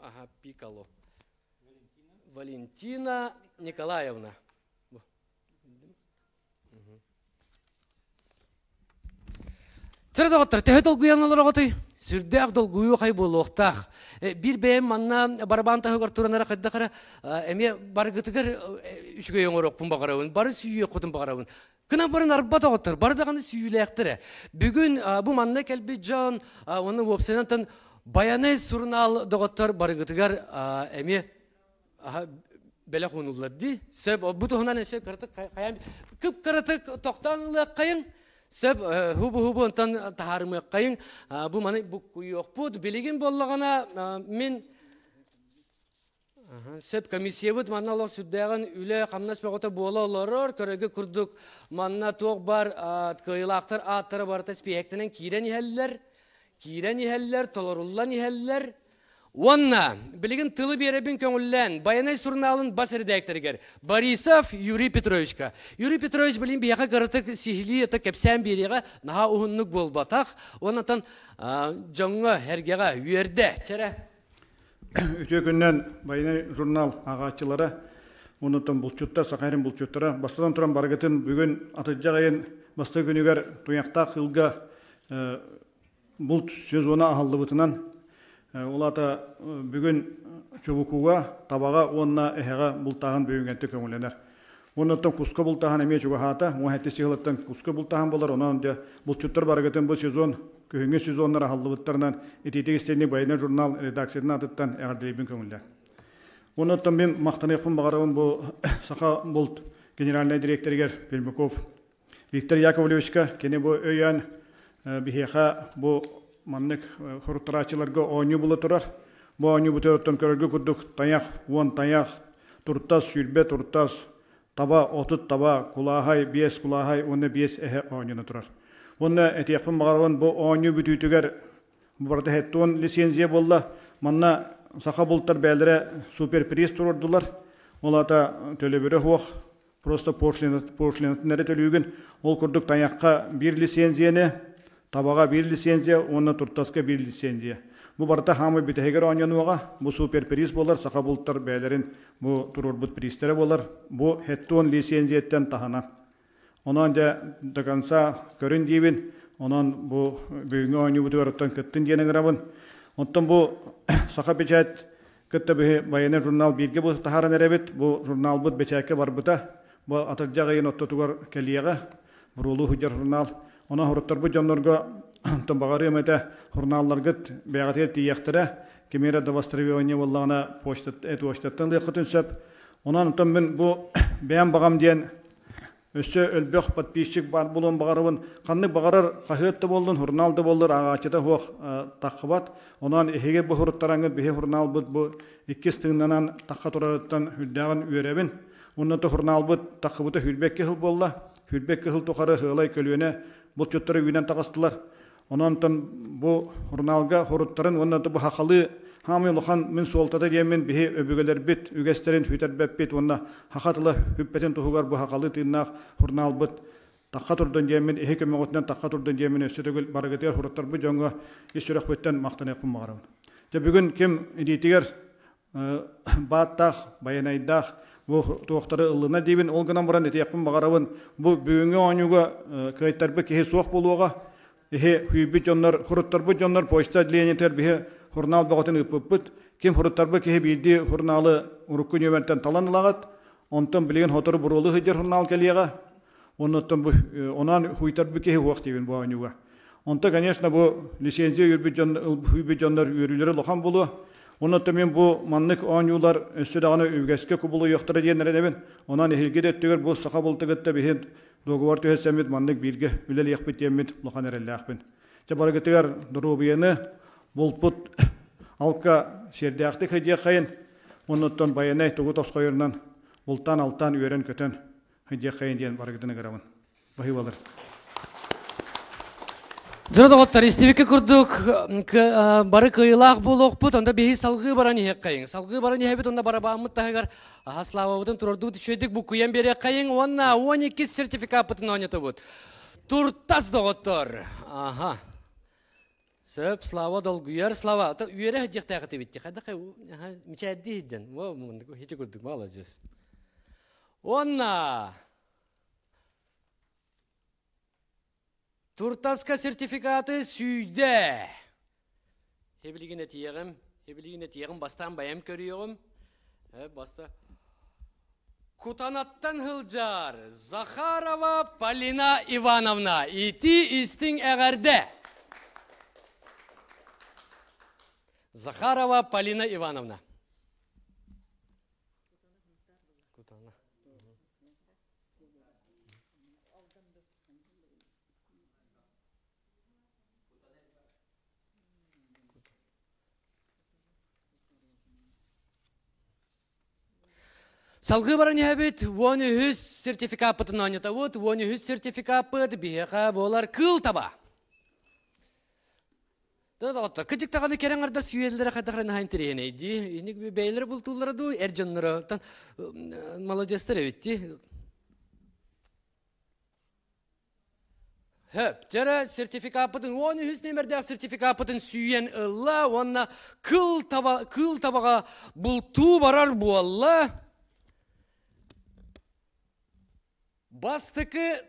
Ага, Пикало. Валентина Николаевна. Төрө доҕоттор, төһө долгуйан олороҕутуй? Сүрдээх долгуйуу хай буолуохтаах. Биир бэйэм манна барабан таһыгар туран эрэ хайдах эрэ эмиэ барыгытыгар үчүгэй оҥоруохпун баҕарабын, бары сүүйүөххүтүн баҕарабын. Гынан баран арба доҕоттор, бары даҕаны сүүйүүлээхтэрэ. Бүгүн бу манна кэлбит дьон уонна уопсайынан Байанай сурунаал доҕоттор барыгытыгар эмиэ бэлэх уунуллар дии. Сөп, бу туһунан өссө кыратык хайаан кып-кыратык тохтоон ылыаххайыҥ. Сөп, хубу-хубу онтон таһаарымыаххайыҥ. Бу маны буккуйуохпут. Билигин буоллаҕына мин. Сөп комиссиябыт манна олох сүрдээҕин үлэ-хамнас бөҕөтө буола олорор. Көрөргө курдук манна туох бар кыайыылаахтар ааттара барыта испииһэктэнэн киирэн иһэллэр. Киирэн иһэллэр, толоруллан иһэллэр. Уонна билигин тылы биэрэбин көҥүллээн Байанай сурунаалын бас эрэдээктэригэр Борисов Юрий Петровичка. Юрий Петрович билин биһиэхэ кыратык сиһилии ата кэпсээн биэриэҕэ наһаа уһуннук буолбатах. Уоннатан дьоҥҥо, эргэҕэ үөрдэ. Чэрэ. Үтүө күннэн Байанай журнал ааҕааччылара, оннуттан булчуттар, Саха сирин булчуттара бастатан туран барыгытын бүгүн атырдьах ыйын бастакы күнүгэр Туйахтаах кыылга булт сезона аһыллыбытынан, ол аата бүгүн чубукуга, табаҕа уонна эһэҕэ бултааһын бүгүҥҥэттик көҥүллэнэр. Оннуттан куска бултааһын эмиэ чугаһаата, 17 сыһылыттан куска бултааһын болар, онон дьэ булчуттар барыгытын бу сезон, күһүҥҥү сезоннар аһыллыбыттарынан итиитик истиҥник Байанай журнал редакциятын аатыттан эҕэрдэлиибин көҥүллээн. Оннуттан мин махтаныахпын баҕарабын бу Саха булт генеральнай дириэктэригэр Пермяков Виктор Яковлевичка кини бу өйөөн биһиэхэ бу маннык хоруттарааччыларга оонньуу була турар. Бу оонньуу бутуоттан көрөргө курдук тайах, 10 тайах, туртас, сүүрбэ туртас, таба, 30 таба, кулааһай, 5 кулааһай уонна 5 эһэ оонньууна турар. Уонна этиэхпин баҕарабын бу оонньуу бүтүүтүгэр бу барыта хеттуон лицензия буолла. Манна саха бултар бээлэрэ суперприз туруордулар. Ол аата төлөбүрэ суох Просто пошлинатын эрэ төлүүгүн. Ол курдук тайахха биир лицензияны, табаҕа биир лицензия уонна туртаска биир лицензия. Бу барыта хаамай бүтэһигэр оонньонуоҕа. Бу суперприз буолар, саха бултар бэйэлэрин бу туруорбут призтэрэ буолар. Бу хеттон лицензияттан таһынан. Онон дьэ до конца көрүн диибин. Онон бу бүгүҥҥү оонньуубутугар оттон кыттын диэн ыҥырабын. Оттон бу Саха печать Кытта биһи военный журнал бииргэ бу таһааран эрэбит. Бу журналбыт бэчээккэ барбыта. Бу атырдьах ыйын ортотугар кэлиэҕэ. Буруолуу сылдьар журнал. Онон хоруттарбыт дьоннорго онтон баҕарыам этэ журналларгыт бэйэҕитигэр тиийиэхтэрэ. Кими эрэ до востребования буоллаҕына почта почтаттан ылыаххытын сөп. Онон онтон мин бу бэйэм баҕам диэн Өссө элбэх подписчик баар буолуон баҕарабын. Ханнык баҕарар хаһыат да буоллун, журнал да буоллар ааҕааччыта суох таххыбат. Онон эһиги бу суруттараҥҥыт биһи журналбыт бу иккис тыыннанан тахха турарыттан үрдээҕин үөрэбин. Уонна то журналбыт таххыбыта 22 сыл буолла. 22 сыл тухары сыалай көлүөнэ булчуттара үүнэн таҕыстылар. Онон бу журналга хоруттарын уонна бу хахалы хаамый улахан мин суолтата диэммин биһи өбүгэлэрбит үгэстэрин сүтэрбэппит уонна хаха тыла хүппэтин туһугар бу хахалы тыыннаах журналбыт тахха турдун диэммин иһи көмөҕүтүнэн тахха турдун диэммин өссө төгүл барыгытыгар хуруттарбыт дьоҥҥо ис сүрэхпиттэн махтаныахпын баҕарабын. Дьэ бүгүн ким илиитигэр бааттаах, байанайдаах бу туохтары ыллына диибин. Ол гынан баран этиэхпин баҕарабын, бу бүгүҥҥү оонньууга кыайтарбыт киһи суох буолуоҕа. Иһи хүйбүт дьоннор, хуруттарбыт дьоннор почта отделениетыгар биһи журнал бөҕөтүн ыыппыппыт. Ким хуруттарбыт киһи биирдии журналы урукку нүөмэртэн талан ылаҕыт. Онтон билигин сотору буруолу сылдьар журнал кэлиэҕэ. Оннуттан бу онон хуйтарбыт киһи уох диибин бу оонньууга. Онто, конечно, бу лицензия үөрбүт дьон, үүйбүт дьоннор үөрүүлэрэ улахан буолуо. Онон мен бу маннык оонньуулар өссө даҕаны үгэскэ кубулуйуохтара диэн эрэнэбин. Онон эһиги да өттүгэр бу саха бултугутта биһин дуогубар түһэрсэммит маннык бииргэ үлэлиэхпит диэммит улахан эрэллээхпин. Дьэ барыгытыгар доруобуйаны булпут алка сиэрдээхтик хайдиэххэйин, оннуттан байанай тугу тосхойорунан бултаан-алтаан үөрэн-көтөн хайдиэххэйин диэн барыгытын ыҥырабын. Баһыыбалар. Дьоно доҕоттор, истибиккэ курдук бары кыайыылаах буолуохпут, онно биһи салгыы баран иһиэххэйиҥ. Салгыы баран иһэбит, онно барабааммыт таһыгар аһа славабытын турардыбыт үчүгэйдик буккуйан биэриэххэйиҥ уонна 12 сертификаппытын оонньотобут. Туртас доҕоттор. Аха. Сөп, Слава долгуйар, Слава. Үөрэ сылдьыахтаах этибит. Хайдах мичээрдии сылдьан. Хичи курдук, молодец. Уонна Туртаска сертификаты сүүйдэ. Тэбилигин этиэҕим, тэбилигин этиэҕим, бастаан байам көрүөҕүм. Баста. Кутанаттан сылдьар Захарова Полина Ивановна ити истиҥ эҕэрдэ. Захарова Полина Ивановна. Кутана. Салгыы баран иһэбит, 13 сертификаппытын оонньотобут, 13 сертификаппыт биһиэхэ буолар кыыл таба. Доҕоттор, кыдьык даҕаны кэрэ аҥардар сүүйэллэрэ хайдах эрэ наһаа интэриэһинэй дии. Инник бэйэлэрэ бултууллара дуу, эр дьонноро маладьыастар эбит дии. Хөп, дьэрэ сертификаппытын 13 нүөмэрдээх сертификаппытын сүүйэн ылла уонна кыл таба кыыл табаҕа бултуу барар буолла. Бастакы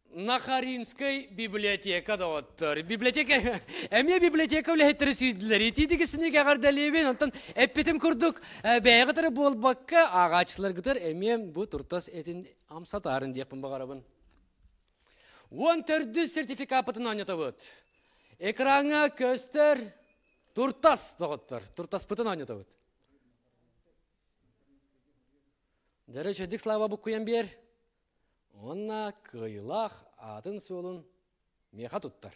Нахаринскай библиотека доҕоттор. Библиотека эмиэ библиотека үлэһиттэрэ сүүйдүлэр. Итиитик истиник эҕэрдэлиибин. Онтон эппитим курдук бэйэҕит эрэ буолбакка ааҕааччыларгытыгар эмиэ бу туртас этин амсатаарын диэхпин баҕарабын. 14 сертификаппытын оонньотобут. Экраҥҥа көстөр туртас доҕоттор. Туртаспытын оонньотобут. Дьэрэ үчүгдик Слава буккуйан биэр. Уонна кыайыылаах аатын-суолун миэхэ туттар.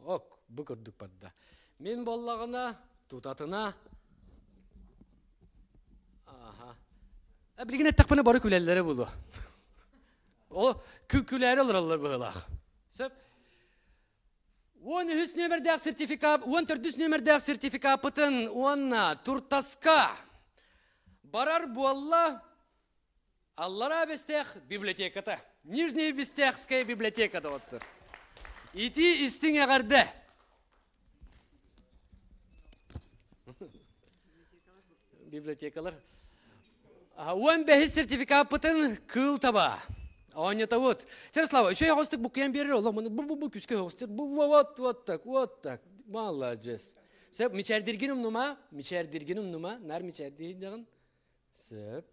Ок, бу курдук барда. Мин буоллаҕына, тутатына Аха. Билигин эттэхпинэ бары күлэллэрэ буолуо. О, күлээри олороллор быһыылаах. Сөп. 13 нүөмэрдээх сертификат, 14 нүөмэрдээх сертификаппытын уонна туртаска барар буолла Аллараа Бэстээх библиотеката. Нижний Бестяхская библиотека доҕоттор. Ити истиҥ эҕэрдэ. Библиотекалар. 15 сертификаппытын кыыл таба. Оонньотобут. Слава, үчүгэй оҕустук буккуйан биэрэр олох муну бу бу бу күскэ оҕустук бу вот вот так вот так. Молодец. Сөп, мичээрдиргин умнума, мичээрдиргин умнума, нар мичээрдиин Сөп.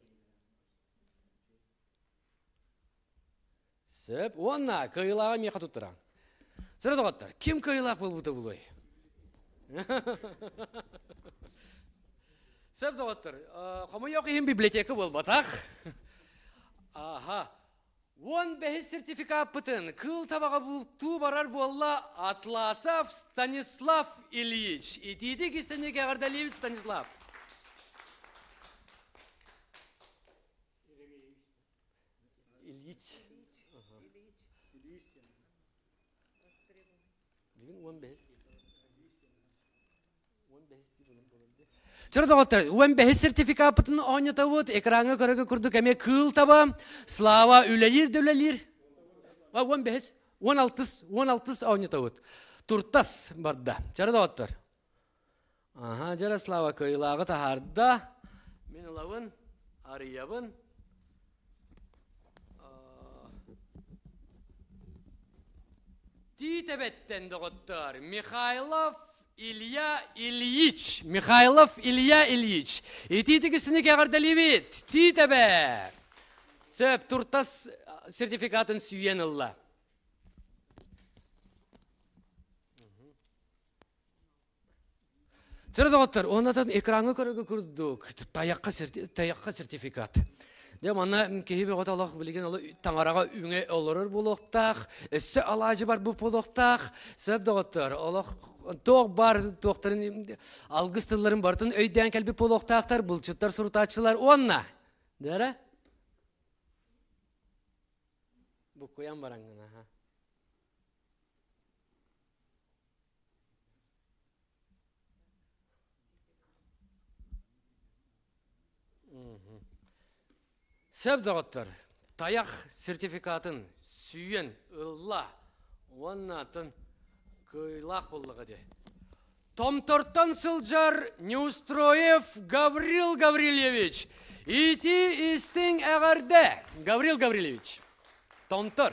Сөп. Уонна кыайыылааҕы миэхэ туттараҥ. Сыры доҕоттор, ким кыайыылаах буолбута булуой? Сөп доҕоттор, хомойуох иһин библиотека буолбатах. Аха. 15 сертификаппытын кыыл табаҕа бултуу барар буолла Атласов Станислав Ильич. Итиитик истэник эҕэрдэлиибит Станислав. Ильич. Бүгүн 15. Чөрө доҕоттор, 15 сертификаппытын оонньотобут, экраҥҥа көрөгө курдук эмиэ кыыл таба, Слава үлэлиир да үлэлиир. 15, 16, 16 оонньотобут. Туртас барда. Чөрө доҕоттор. Аха, дьэрэ Слава кыайыылааҕы таһаарда. Мин ылабын, арыйабын. Тиитэбэттэн доҕоттоор, Михайлов Илья Ильич. Михайлов Илья Ильич. Итиитик истиник эҕэрдэлиибит. Тиитэбэ. Сөп, туртас сертификатын сүүйэн ылла. Чөрө доҕоттор, оннотон экраҥҥа көрөргө курдук тайахха, тайахха сертификат. Дьэ манна киһи бөҕөтө олох билигин оло таҥараҕа үҥэ олорор буолуохтаах, өссө алаадьы барбыт буолуохтаах. Сөп доҕоттор, олох туох баар туохтарын алгыс тылларын барытын өйдөөн кэлбит буолуохтаахтар, булчуттар, сурутааччылар уонна дэрэ буккуйан бараҥҥын аха. Сөп доҕоттор, тайах сертификатын сүүйэн ылла уонна атын кыайыылаах буоллаҕа дии. Томтортон сылдьар Неустроев Гаврил Гаврильевич. Ити истиҥ эҕэрдэ, Гаврил Гаврильевич. Томтор.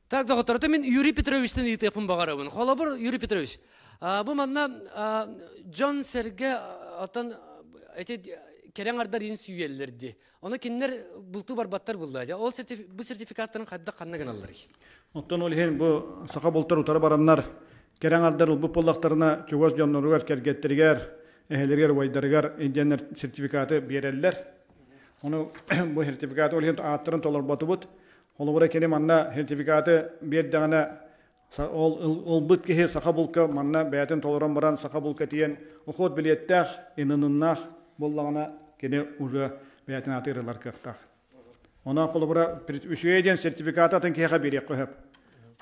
Так, доҕоттор, мин Юрий Петровичтан ыйытыахпын баҕарабын. Холобур, Юрий Петрович, бу манна дьон-сэргэ оттон эти кэрэ аҥардар иин сүүйэллэр дии. Ону кинилэр бултуу барбаттар булла. Ол бу сертификаттарын хайдах ханна гыналларый? Оттон ол иһин бу саха бултар утары бараннар кэрэ аҥардар ылбыт буоллахтарына чугас дьонноругар, кэргэттэригэр, эһэлэригэр, убайдарыгар индианнар сертификаты биэрэллэр. Ону бу сертификаты ол иһин ааттарын толорботубут. Холобура кини манна сертификаты биэрдэҕинэ. Ол ылбыт киһи саха булка манна бэйэтин толорон баран саха булка тиийэн охот билиэттээх, иныныннаах буоллаҕына кини уже бэйэтин атыырылар кыахтаах. Онон холобура үчүгэй диэн сертификаты атын киһиэхэ биэриэххэ сөп.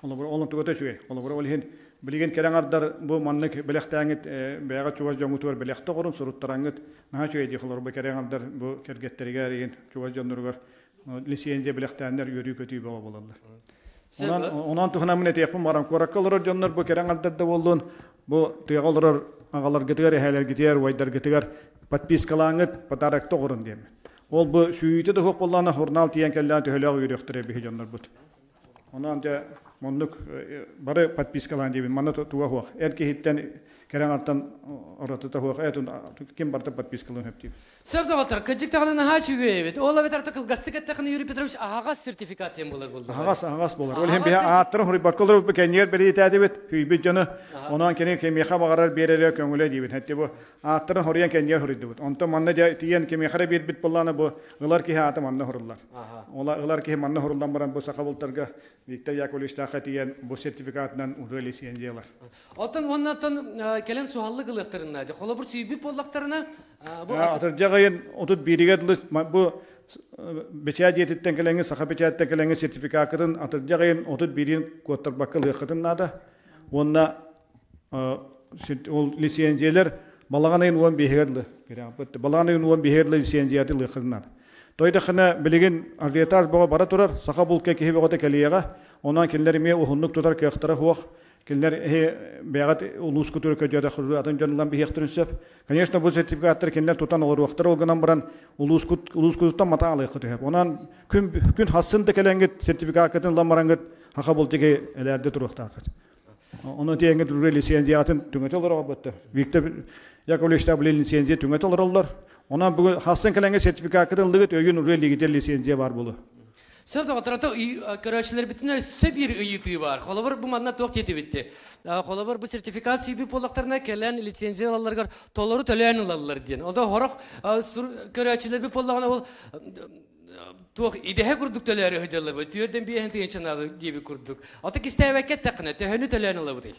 Холобура ол онтугата үчүгэй. Холобура ол иһин билигин кэлэн ардар бу маннык бэлэхтээҥҥит бэйэҕэ чугас дьоҥҥутугар бэлэхтэ оҕорун суруттараҥҥыт наһаа үчүгэй дии холобура кэлэн ардар бу кэргэттэригэр игин чугас дьонноругар лицензия бэлэхтээннэр үөрүү-көтүү бөҕө буолаллар. Онон, онон туһунан мин этиэхпин баран куоракка олорор дьоннор бу кэрэ аҥардар да буоллун, бу тыаҕа олорор аҕаларгытыгар, эһээлэргитигэр, убайдаргытыгар подпискалааҥҥыт, подарокта оҕорун диэммин. Ол бу сүүйүүтэ да суох буоллаҕына, журнал тиийэн кэллэҕин төһөлөөх үөрүөхтэрэ биһи дьоннорбут. Онон дьэ оннук бары подпискалаан диэбин манна туга суох. Эр киһиттэн кэрэ аҥартан уратыта суох. Ким барыта подпискалыан сөп диибин. Сөп доҕоттор, кырдьык даҕаны наһаа үчүгэй эбит. Ол эбэтэр кылгастык эттэххинэ Юрий Петрович аһаҕас сертификат диэн буолар буолла. Аһаҕас, аһаҕас буолар. Ол иһин биһи ааттарын хуруйбакка олорбут кэннигэр бэлиэтээтибит, үүйбүт дьону. Онон кини кимиэхэ баҕарар биэрэрэ көҥүлэ диибин. Хэттэ бу ааттарын хоруйан кэннигэр хоруйдубут. Онтон манна дьэ тиийэн кимиэхэ эрэ биэрбит буоллаҕына бу ылар киһи аата манна хоруллар. Ола ылар киһи манна хоруллан баран бу саха бултарга Виктор Яковлевичтаахха тиийэн бу сертификатынан уже лицензия ылар. Оттон уонна оттон кэлэн суһаллык ылыахтарын наада. Холобур сүүйбүт буоллахтарына бу атырдьах ыйын 31-гэр дылы бу бэчээт дьиэтиттэн кэлэҥҥи саха бэчээттэн кэлэҥҥи сертификакытын атырдьах ыйын 31-ин куоттарбакка ылыаххытын наада. Уонна ол лицензиялар балаҕан ыйын 15-гэр дылы балаҕан ыйын 15-гэр дылы лицензияты ылыаххытын наада. Тойдохына билигин ажиотаж бөҕө бара турар, саха булка киһи бөҕөтө кэлиэҕэ, онон кинилэр эмиэ уһуннук тутар кыахтара суох. Кинилэр бэйэҕит улуускутугар көдьөөтөх атын дьон ылан биһиэхтэрин сөп. Конечно, бу сертификаттары кинилэр тутан олоруохтара, ол гынан баран улуускут улуускутуттан матаан алыаххыт үһү. Онон күн күн хассын да кэлэҥҥит сертификаккытын ылан бараҥҥыт саха бултики элээрдэ туруохтааххыт. Ону тиэҥҥит уже лицензиятын түҥэтэ олорор Виктор Яковлевичтаах били лицензия түҥэтэ олороллор. Онон бүгүн хассын кэлэҥҥэ сертификаккытын ыллыгыт, өйүн уже илиигитэр лицензия бар буолуо. Сөп доҕотторото көрөөччүлэрбитин өссө биир ыйытыы баар. Холобур, бу манна туох диэтибитти? Холобур, бу сертификат сүүбүт буоллахтарына кэлэн лицензия ылалларыгар толору төлөөн ылаллар диэн. Онто сорох көрөөччүлэрбит буоллаҕына ол туох идэһэ курдук төлөөрү сылдьаллар бу түөрдэн биэһин тыһыынча диэбит курдук. Ото кистээбэккэ эттэххинэ төһөнү төлөөн ылабытый?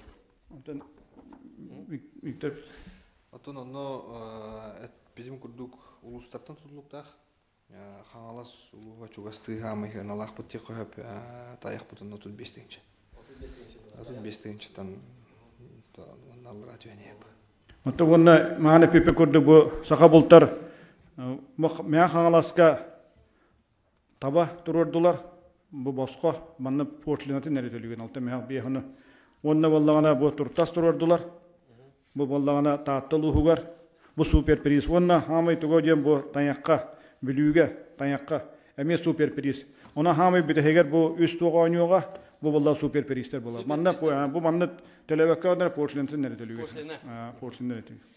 Онтон Виктор Оттон онно эппитим курдук улуустартан тутулуктаах Хаҥалас улууһа чугастыы хаамай сыаналаахпыт диэххэ сөп тайахпытын 35 тыһыынча. 35 тыһыынчаттан аллараа түһэн иһэр. Онтон уонна мааны пипи курдук бу саха бултар Мэҥэ Хаҥаласка таба туруордулар. Бу босхо манна пошлинатын эрэ төлүүгүн алта мөһөх биэһону. Уонна буоллаҕына бу туртас туруордулар. Бу буоллаҕына Таатта улууһугар бу суперприз уонна хаамай туга диэн бу тайахха Бүлүүгэ тайахха эмиэ суперприз. Онон хаамай бүтэһигэр бу үс туох оонньууга бу буолла суперпризтэр буолар. Манна бу манна төлөбөккө онно пошлинатын эрэ төлүүгүт. Пошлина эрэ төлүүгүт.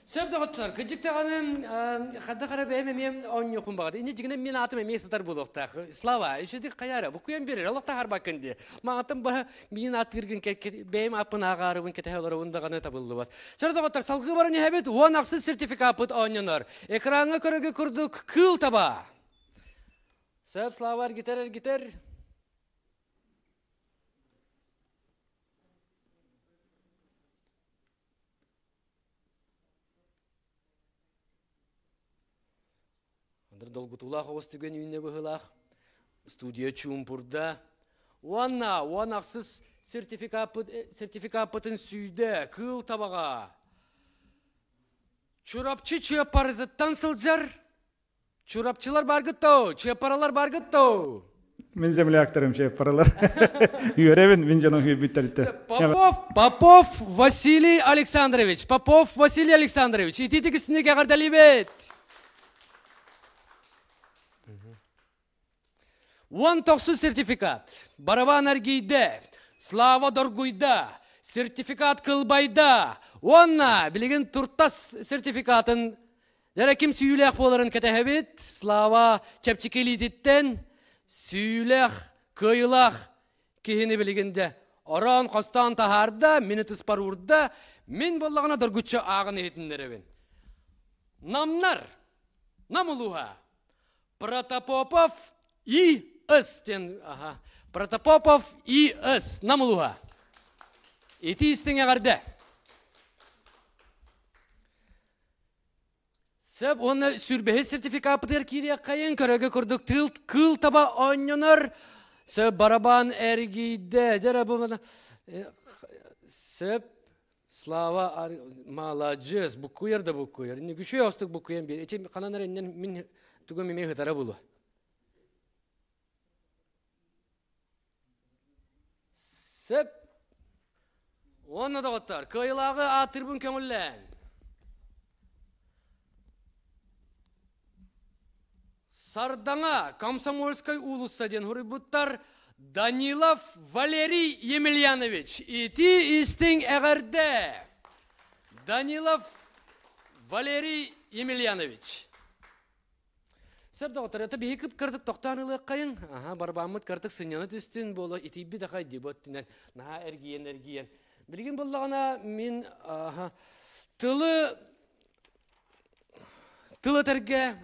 Сөп доҕоттор, кырдьык даҕаны хадда хара бэйэм эмиэ оонньуохпун баҕар. Инньэ дьиҥинэн мин аатым эмиэ сытар буолуохтаах. Слава, үчүгэй хайаара, буккуйан биэрэр, олох таһаарбаккын дии. Маҕаттан баһа миин ааттыыргын бэйэм ааппын ааҕаарыбын кэтэһэ олоробун даҕаны табыллыбат. Чөр доҕоттор, салгыы баран иһэбит, уон ахсыс сертификаппыт оонньонор. Экраҥҥа көрөгө курдук кыыл таба. Сөп, Слава, эргитэр, эргитэр. Андыр долгутуулаах оҕус түгэн үүннэ быһыылаах. Студия чуумпурда. Уонна уон ахсыс сертификаппытын сүүйдэ кыыл табаҕа. Чурапчы Чыаппарытыттан сылдьар Чурапчылар баргыт тоо, Чыаппаралар баргыт тоо. Мин земляктарым Чыаппаралар. Үөрэбин мин дьоном үөрбүттэритэ. Попов, Попов Василий Александрович, Попов Василий Александрович, ититик үстүнүк эҕэрдэлиибит. Уон тохсус сертификат. Барабан эргийдэ, Слава доргуйда, сертификат кылбайда. Уонна билигин туртас сертификатын Дьэ ким сүүлээх буоларын кэтэһэбит. Слава чэпчэки илиититтэн сүүлээх, кыайыылаах киһини билигин дэ ороон хостоон таһаарда, мин ытыспар уурда, мин буоллаҕына доргуччу ааҕан иһитиннэрэбин. Намнар, Нам улууһа, Протопопов И.С. диэн, аха, Протопопов И.С. Нам улууһа. Ити истиҥ эҕэрдэ! Сөп уонна сүрбэһи сертификаппытыгар киириэххэйин көрөгө курдук тыл кыыл таба оонньонор сөп барабан эргийдэ дьэ бу сөп Слава маладьыас буккуйар да буккуйар күчү остук буккуйан биэр ити ханан эрэ иннен мин тугум эмиэ хытара булу Сөп. Уонна доҕоттор, кыайылааҕы ааттыырбын көҥүллээн. Сардаҥа Комсомольскай уулусса диэн суруйбуттар Данилов Валерий Емельянович. Ити истиҥ эҕэрдэ! Данилов Валерий Емельянович. Сөп доҕоттор, это биһи кып-кыратык тохтоон ылыаххайыҥ. Аха, барбааммыт кыратык сынньана түстүн буола итийбит ахай дии өттүнэн наһаа эргийэн-эргийэн. Билигин буллаҕына мин аха, тылы тыл этэргэ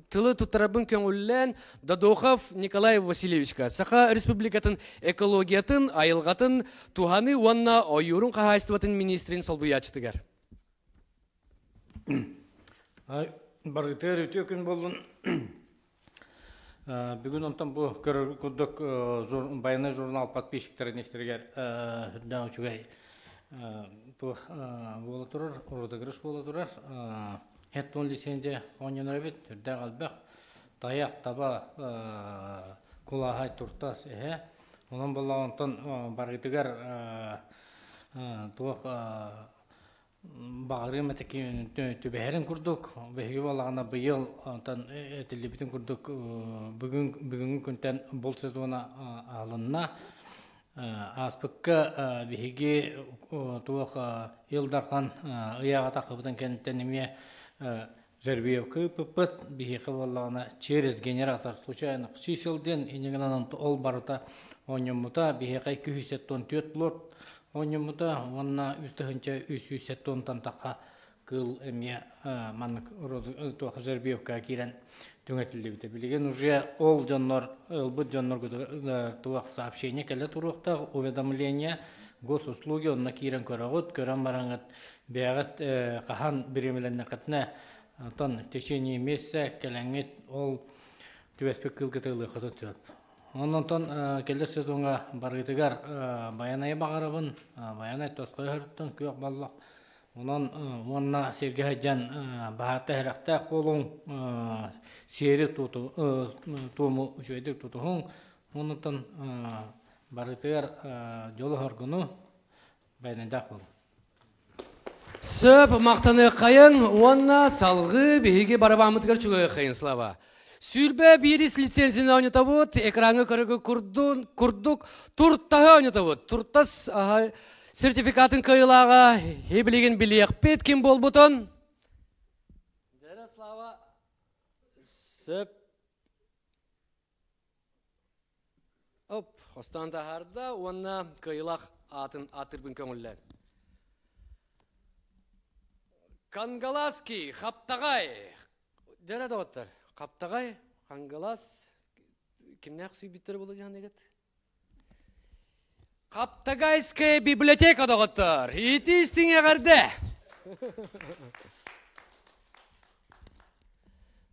тылы туттарарбын көҥүллээн Додохов Николай Васильевичка Саха Республикатын экологиятын, айылҕатын туһаныы уонна ойуурун хаһаайыстыбатын министрин солбуйааччытыгар. Барытыгар үтүө күн буоллун. Бүгүн онтон бу көрөр курдук байыаннай журнал подписчиктарын истэригэр үрдээх үчүгэй туох буола турар, розыгрыш буола турар. Хеттон лицензия оонньонор эбит, үрдээх элбэх. Тайах, таба, кулааһай, туртас, эһэ. Онон буолла онтон барытыгар туох Баҕарыам этэ түбэһэрин курдук, биһиги буоллаҕына быйыл онтон этиллибитин курдук бүгүн бүгүҥҥү күнтэн булт сезона аһылынна. Ааспыкка биһиги туох Ил Дархан ыйааҕа таххыбытын кэнниттэн эмиэ Жербиевка ыыппыппыт. Биһиэхэ буоллаҕына через генератор случайных чисел диэн инньэ ол барыта оонньоммута. Биһиэхэ 274 лот оонньоммута уонна 3370 тахха кыыл эмиэ маннык туох жербиевкаҕа киирэн түҥэтиллибитэ. Билигин уже ол дьоннор ылбыт дьоннор туох сообщение кэлэ туруохтаах уведомление госуслуги онно киирэн көрөҕүт, көрөн бараҥҥыт Бэйэҕит хаһан бириэмэлэннэххитинэ, онтон в течение месяца кэлэҥҥит ол түбэспит кыылгыты ылыаххытын сөп. Онон кэлэр сезоҥҥа барыытыгар байанайы баҕарабын, байанай тосхойо сырыттын, күөх боллох. Онон уонна сиргэ сылдьан баһаарта сэрэхтээх буолуҥ, сиэри туому үчүгэйдик тутуһуҥ. Онон барытыгар дьолу-соргуну Байанайдаах буолуҥ. Сөп махтаныаххайыҥ уонна салгыы биһиги барабааммытыгар чугаһыаххайын Слава. Сүүрбэ биирис лицензияны оонньотобут, экраҥҥа көрөгө курдук туртаһы оонньотобут. Туртас сертификатын кыайыылааҕа билигин билиэхпит ким буолбутун. Дэрэ Слава сөп Оп, хостоон таһаарда уонна кыайыылаах аатын аатырбын көҥүллээн. Кангалаский, Хаптаҕай. Дьэрэ доҕоттор, Хаптаҕай, Кангалас кимнээх сүйбүттэрэ буолла диэн Хаптагайская библиотека доҕоттор, ити истиҥ эҕэрдэ!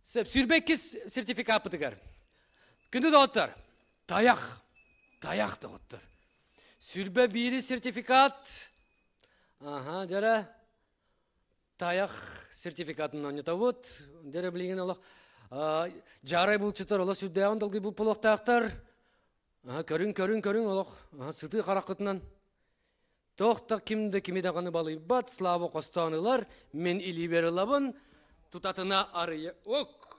Сөп, сүүрбэккис сертификаппытыгар. Күндү доҕоттор, тайах, тайах доҕоттор. Сүрбэ биири сертификат, аха, дьэрэ, тайах сертификатын оонньотобут. Дьэрэ билигин олох дьаарай булчуттар олох сүрдээҕин долгуйбут буолуохтаахтар. Көрүҥ, көрүҥ, көрүҥ олох сытыы хараххытынан туох да ким да кими даҕаны балыйбат, Слава хостоон ылар, мин илиибэр ылабын, тутатына арыйа... Ок!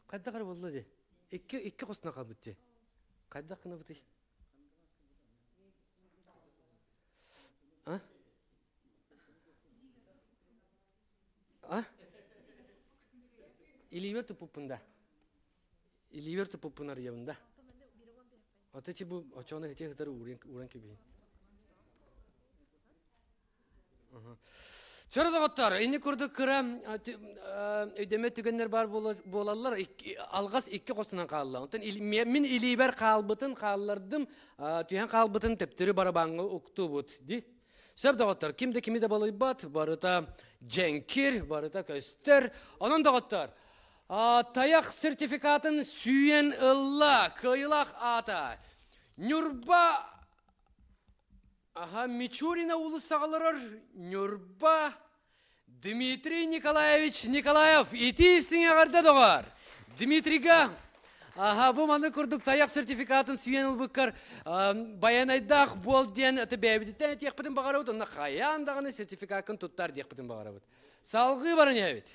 Хайдах эрэ буолла дии? Икки, икки хостуна хаалбыт дии. Хайдах гынабытый? А? А? Илиибэр туппуппун да. Илиибэр туппуппун арыйабын да. Ото ити бу очону ити хытар ууран кэбиһин. Чөрө доҕоттор, инни курдук кыра өйдөмөт түгэннэр бар буолаллар. Алҕас икки хостунан хаалла. Онтон мин илиибэр хаалбытын хааллардым, түһэн хаалбытын төптөрү барабаҥҥа уктубут. Ди. Сөп доҕоттор, ким да кими да балыйбат, барыта дьэҥкир, барыта көстөр. Онон доҕоттор, тайах сертификатын сүүйэн ылла, кыайыылаах аата. Ньурба Аха, Мичурина уулуссаҕа олорор Ньурба Дмитрий Николаевич Николаев итии истиҥ эҕэрдэ доҕор! Дмитрийга аха бу маны курдук тайах сертификатын сүүйэн ылбыккар байанайдаах буол диэн это бэйэбититтэн этиэхпитин баҕарабыт онно хайаан даҕаны сертификаккын туттар диэхпитин баҕарабыт. Салгыы баран иһэбит.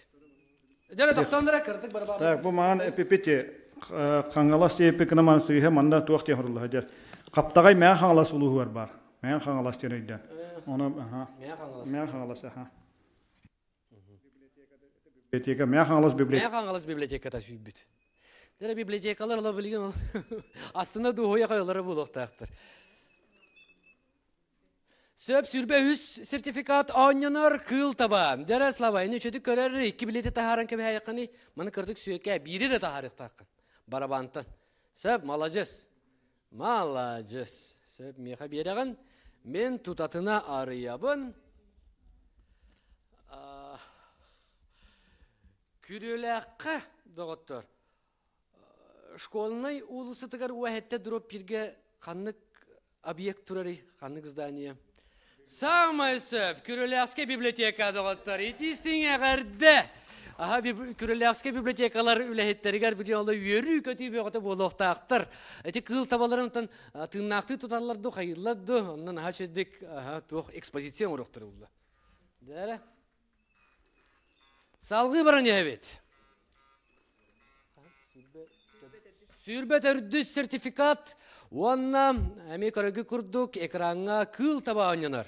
Дьэ тохтоон кырдык барабаабыт. Так, бу маан эпипити Хаҥалас диэппит гына сыыһа манна туох диэн сурулла сылдьар. Хаптаҕай Мэҥэ Хаҥалас улууһугар баар. Мэҥэ Хаҥалас диэн өйдөөн. Ону аха. Мэҥэ Хаҥалас. Мэҥэ Хаҥалас аха. Библиотека Мэҥэ Хаҥалас библиотека. Мэҥэ Хаҥалас библиотеката сүүйбүт. Дьэ библиотекалар ола билигин астына дуоһуйа хайалара буолуохтаахтар. Сөп 23 сертификат оонньонор кыыл таба. Дьэрэ Слава, ини үчүгэй көрөр икки билети таһааран кэбиһээйэххиний. Маны кырдык сүөкээ биири да таһаарыахтааххын. Барабантан. Сөп, маладьыс. Маладьыс. Сөп, миэхэ биэрэҕин. Мин тутатына арыйабын. Күрүөлээххэ, доҕоттор, школьнай уулуссатыгар уэһэттэ дроп пиргэ ханнык объект турарый, ханнык здание? Самай сөп, Күрүлээхскэй библиотека доҕоттор, итиистиҥ эҕэрдэ! Аха, Күрүлээхскэй библиотекалар үлэһиттэригэр билигин оло үөрүү-көтүү бөҕөтө буолуохтаахтар. Ити кыыл табаларын онтон тыыннаахтыы туталлар ду, хайыыллар ду, онон аха үчүгдик туох экспозиция оҥоруохтара булла. Дээрэ. Салгыы баран иһэбит. Сүүрбэ төрдүс сертификат уонна эмиэ көрөгү курдук экраҥҥа кыыл таба оонньонор.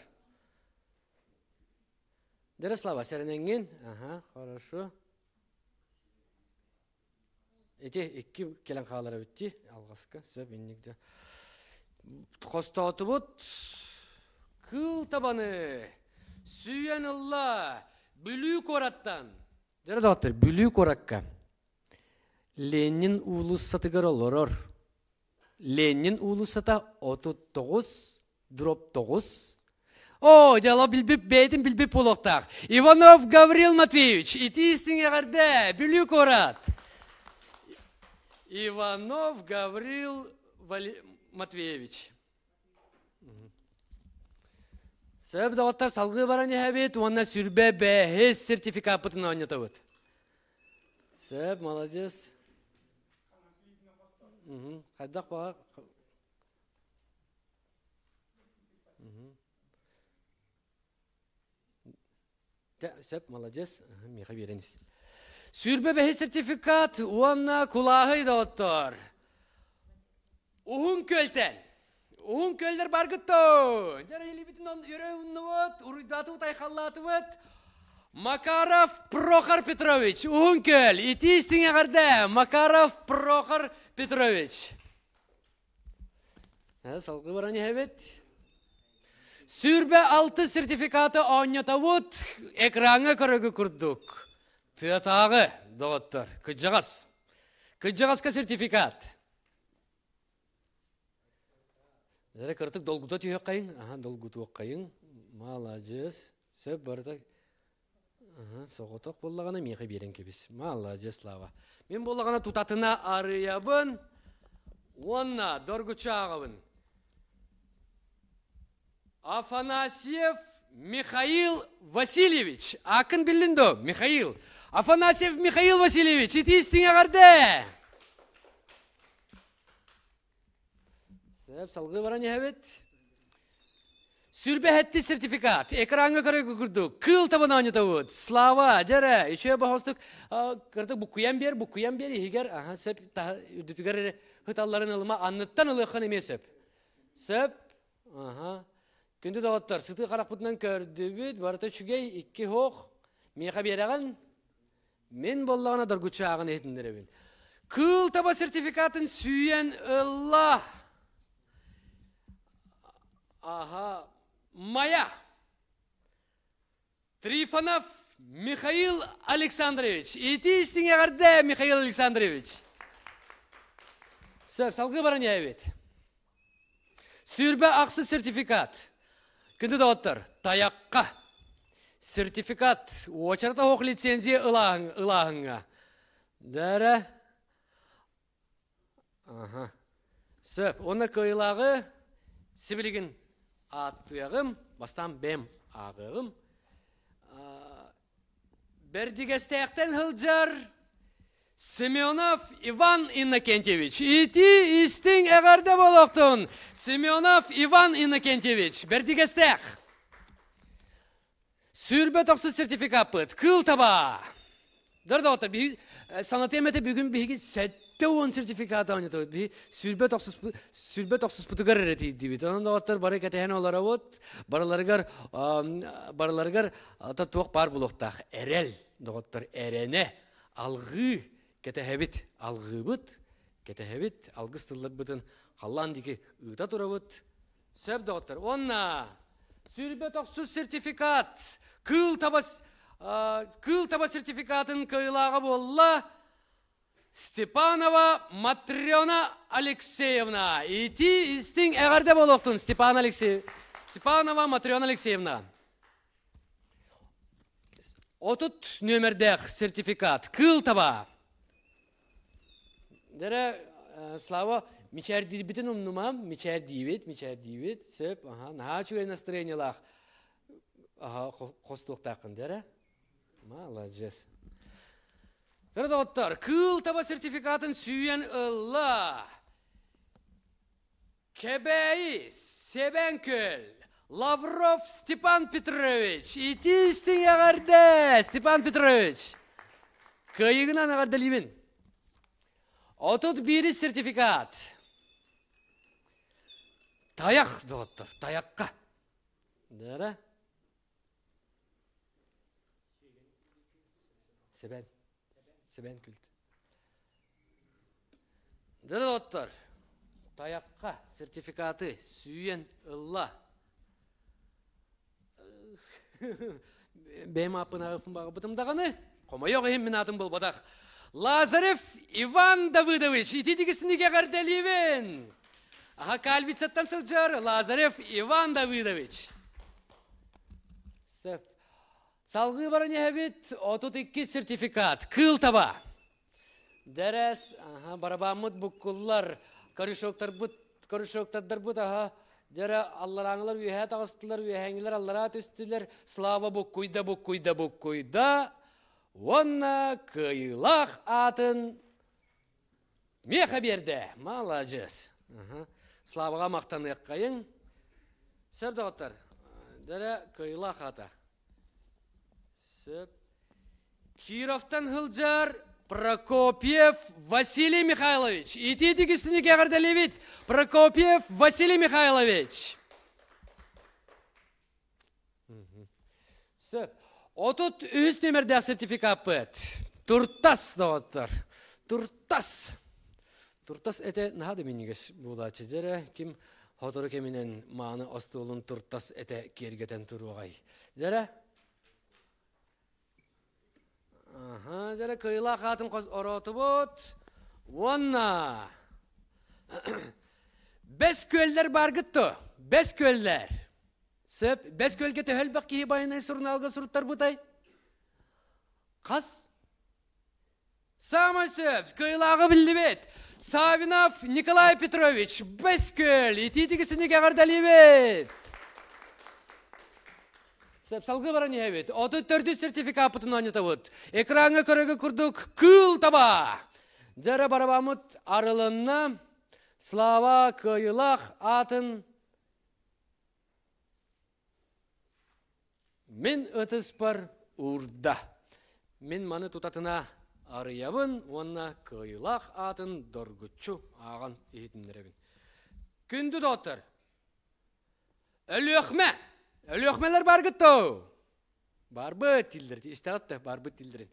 Дорослава, сэрэнэҥҥин. Ага, хорошо. Ити икки кэлэн хаалар эбит дии, алҕаска, сөп инник да. Хостоотубут кыыл табаны сүүйэн ылла Бүлүү куораттан. Дьэ доҕоттор, Бүлүү куоракка Ленин уулуссатыгар олорор. Ленин уулуссата 39 дроп 9 О, дьало билбип, бэйэтин билбип буолуохтаах. Иванов Гаврил Матвеевич, итии истиҥ эҕэрдэ, Бүлүү куорат. Иванов Гаврил Матвеевич. Сөп доҕоттор, салгыы баран иһэбит уонна сүрбэ бэһис сертификаппытын оонньотобут. Сөп, молодец. Хайдах баҕа Сөп, молодец. Миэхэ биэрэн ис. Сүүрбэ бэһис сертификат уонна кулааһый доҕоттор. Уһун күөлтэн. Уһун күөллэр баргыттоо. Дьэ, илибитин өрө уннубут, уруйдаатыбыт, айхаллаатыбыт. Макаров Прохор Петрович, Уһун күөл, итии истиҥ эҕэрдэ, Макаров Прохор Петрович. Салгыы баран иһэбит. 26 сертификаты оонньотобут экраҥҥа көрөгү курдук. Тыатааҕы, доҕоттор, кыдьаҕас. Кыдьаҕаска сертификат. Эрэ кыртык долгута түһүөххэйиҥ. Аха, долгутуоххайыҥ. Маладьыас. Сөп барыта Соҕотох буоллаҕына миэхэ биэрэн кэбис. Маладьыас, Слава. Мин буоллаҕына тутатына арыйабын уонна доргуччу ааҕабын. Афанасьев Михаил Васильевич. Акын биллин до, Михаил. Афанасьев Михаил Васильевич, итии истиҥ эҕэрдэ! Сөп, салгыы баран иһэбит. Сүрбэһэтти сертификат. Экраҥҥа көрө курдук. Кыыл табан оонньотобут. Слава, дьэрэ, үчүгэй бохостук кырдык буккуйан биэр, буккуйан биэр иһигэр, аха, сөп, үрдүтүгэр эрэ хыталларын ылыма, анныттан ылыаххын эмиэ сөп. Сөп, аха. Күндү доҕоттор, сытыы харахпытынан көрдүбүт, барыта үчүгэй, икки хоох. Миэхэ биэрэҕин, Мин буоллаҕына доргуччу ааҕан иһитиннэрэбин. Кыыл таба сертификатын сүүйэн ылла. Аха, Майа. Трифонов Михаил Александрович. Ити истиҥ эҕэрдэ, Михаил Александрович. Сөп, салгыы баран иһэбит. 28 сертификат. Күндү доҕоттор, тайахха сертификат, уочарата оһох лицензия ылааһыҥҥа. Дәрэ. Аха. Сөп. Уонна кыайыылааҕы сибилигин ааттыаҕым, бастаан бэм ааҕыаҕым. Бэрдигэстээхтэн сылдьар Семенов Иван Иннокентьевич. Ити истиҥ эҕэрдэ буолуохтун! Семенов Иван Иннокентьевич, Бэрдигэстээх. Сүүрбэ тохсус сертификаппыт. Кыыл таба. Дар доҕоттор, биһи санатыам этэ бүгүн биһиги 70 сертификат оонньотобут. Биһи сүүрбэ тохсус сүүрбэ тохсуспутугар эрэ тиийдибит. Онон доҕоттор бары кэтэһэн олоробут. Барыларыгар барыларыгар туох баар буолуохтаах. Эрэл, доҕоттор, эрэнэ, алҕыы кэтэһэбит, алҕыыбыт, кэтэһэбит, алгыс тылларбытын халлаан диэки ыыта турабыт. Сөп доҕоттор. Уонна сүүрбэ тохсус сертификат кыыл таба кыыл таба сертификатын кыайыылааҕа буолла Степанова Матрена Алексеевна. Ити истиҥ эҕэрдэ буолуохтун Степан Алексеев Степанова Матрена Алексеевна. 30 нүөмэрдээх сертификат кыыл таба. Дэрэ, Слава, мичээрдиирбитин умнумам, мичээрдиибит, мичээрдиибит, сөп, аха, наһаа үчүгэй настроениелаах, аха, хостуохтааххын дэрэ. Маладьыас. Дөрө доҕоттор, кыыл таба сертификатын сүүйэн ылла. Кэбээйи, Сэбэҥкөл, Лавров Степан Петрович, ити истиҥ эҕэрдэ, Степан Петрович! Кыайыгынан эҕэрдэлиибин. 31 сертификат. Тайах, доҕоттор, тайахха. Дара. Сэбэн. Сэбэн күлт. Дыры тайахха сертификаты сүүйэн ылла. Бэйэм ааппын ааҕыппын баҕарбытым даҕаны, хомойуох иһин мин аатым булбатах. Лазарев Иван Давыдович, ити дигисинигэ эҕэрдэлиибин! Аха Кальвицаттан сылдьар Лазарев Иван Давыдович. Сөп. Салгыы баран иһэбит 32 сертификат. Кыыл таба. Дэрес, аха, барабаммыт буккуллар, корешоктарбыт, корешоктардарбыт, аха, дэрэ алларааҥылар үөһээ таҕыстылар, үөһээҥилэр аллараа түстүлэр, Слава буккуйда, буккуйда, буккуйда, уонна кыайыылаах аатын Миэхэ биэрдэ, маладьыас. Славаҕа махтаныаххайыҥ. Сөп доҕоттор, дэрэ кыайыылаах аата. Сөп. Кировтан сылдьар Прокопьев Василий Михайлович. Итиитик истиник эҕэрдэлиибит Прокопьев Василий Михайлович. Сөп. 33 нүөмэрдээх сертификаппыт. Туртас, доҕоттор. Туртас. Туртас этэ наһаа да минньигэс буолааччы. Дьэрэ, ким сотору кэминэн мааны остуолун туртас этэ киэргэтэн туруоҕай. Дьэрэ, Аха, дьэрэ кыайыылаах аатын хос ороотубут. Уонна Бэс күөллэр бааргыт то? Бэс күөллэр. Сөп. Бэс күөлгэ төһө элбэх киһи байанай сурунаалга суруттарбытай? Хас? Самай сөп. Кыайыылааҕы биллибит. Савинов Николай Петрович, Бэс күөл. Итиитигисиник эҕэрдэлиибит. Сөп, салгыы баран иһэбит. 34 сертификаппытын оонньотобут. Экраҥҥа көрөгө курдук кыыл таба. Дьэрэ барабаммыт арылынна. Слава кыайыылаах аатын мин ытыспар уурда. Мин маны тутатына арыйабын уонна кыайыылаах аатын доргуччу ааҕан иһитиннэрэбин. Күндү доҕоттор, Өлүөхмэ! Өлүөхмэлэр баргыт то? Барбыт дииллэр, истэҕит да барбыт дииллэрин.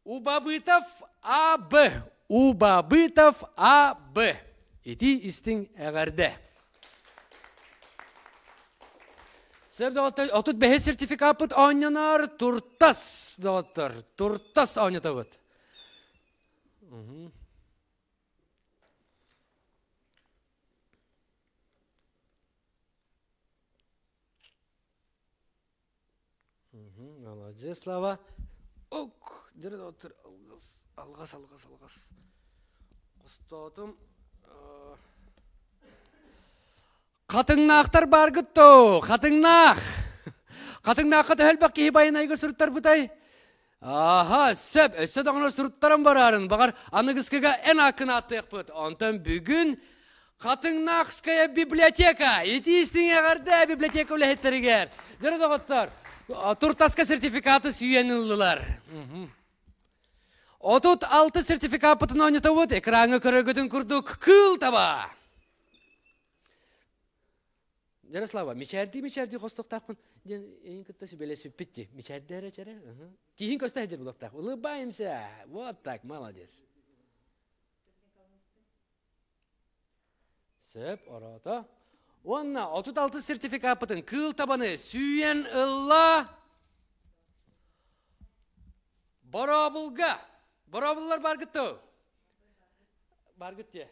Убабытов А.Б. Убабытов А.Б. Ити истиҥ эҕэрдэ. Сөп доҕоттор, 35 сертификаппыт оонньонор туртас доҕоттор, туртас оонньотобут. Молодец, Слава. Ок, дьэ доҕоттор, алгас, алгас, алгас, алгас. Хостоотум. Хатыҥнаахтар бааргыт доо, хатыҥнаах. Хатыҥнаахха төһө элбэх киһи байанайга суруттарбытай? Аха, сөп, өссө даҕаны суруттаран бараарын, баҕар аныгыскыга эн ааккын ааттыахпыт. Онтон бүгүн Хатыҥнаахская библиотека итии истиҥ эҕэрдэ библиотека үлэһиттэригэр. Дьоро доҕоттор, туртаска сертификаты сүүйэн ыллылар. 36 сертификаппытын оонньотобут, экраҥҥа көрөргүтүн курдук кыыл таба. Ярослава, мичээрдии-мичээрдии хостуохтаахпын диэн эйин кытта сүбэлэспиппит дии. Мичээрдээ эрэ чэрэ. Тииһин көстө сылдьар буолуохтаах. Улыбаемся. Вот так, молодец. Сөп, ороото. Уонна 36 сертификаппытын кыыл табаны сүүйэн ылла. Боробулга. Боробуллар баргытту. Баргыт дии.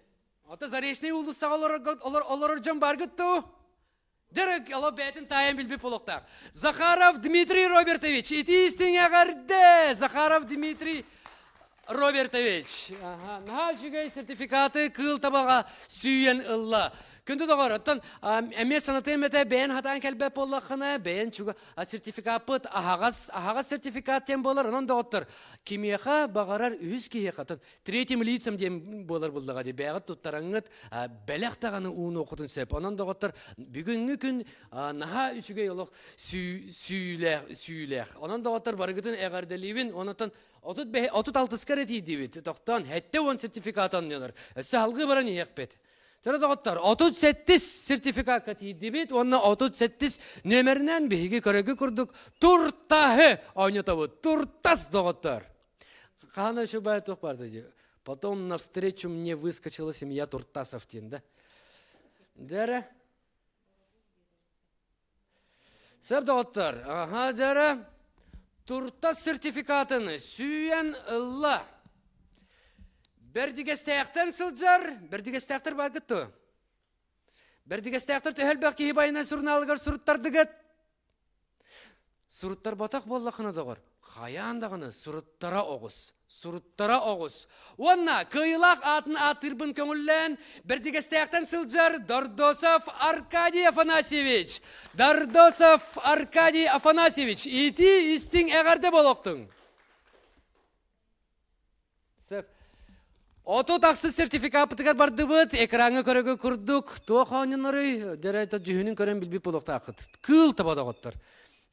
Ото Заречный уулуссаҕа олорор, олорор дьон баргыт дуу? Дэрэг оло бэйэтин таайан билбит буолуохтаах. Захаров Дмитрий Робертович, итии истиҥ эҕэрдэ! Захаров Дмитрий Робертович. Аха, наһаа үчүгэй сертификаты кыыл табаҕа сүүйэн ылла. Күндү доҕор, оттон эмиэ санатыам этэ, бэйэн хатаан кэлбэт буоллаххына, бэйэн чуга сертификаппыт аһаҕас, аһаҕас сертификат диэн буолар, онон доҕоттор, кимиэхэ баҕарар үһүс киһиэхэ, третьим лицам диэн буолар буллаҕа дии бэйэҕит туттараҥҥыт бэлэх даҕаны уунуоххутун сөп онон доҕоттор бүгүҥҥү күн наһаа үчүгэй олох сүүлээх сүүлээх онон доҕоттор барыгытын эҕэрдэлиибин онотон 36-ка эрэ тиийдибит тохтоон 70 сертификат онньонор өссө салгыы баран иһиэхпит Төрө доҕоттор, 38 сертификатка тиийдибит уонна 38 нүөмэринэн биһиги көрөгү курдук туртаһы оонньотобут. Туртас доҕоттор. Хаһан еще баар туох баар дии. Потом навстречу мне выскочила семья Туртасов диэн да. Дэрэ. Сөп доҕоттор. Аха дэрэ. Туртас сертификатын сүүйэн ылла. Бэрдигэстээхтэн сылдьар, бэрдигэстээхтэр баргыт дуо? Бэрдигэстээхтэр төһө элбэх киһи байынан сурунаалыгар суруттардыгыт? Суруттарбатах буоллаххына доҕор, хайаан даҕаны суруттара оҕус, суруттара оҕус. Уонна кыайыылаах аатын ааттыырбын көҥүллээн, Бэрдигэстээхтэн сылдьар Дордосов Аркадий Афанасьевич. Дордосов Аркадий Афанасьевич, итии истиҥ эҕэрдэ буолуохтуҥ. Сөп. 36 сертификаппытыгар бардыбыт, экраҥҥа көрөгө курдук, туох оонньоноруй, дьэрэ дьүһүнүн көрөн билбит буолуохтааххыт. Кыыл таба доҕоттор.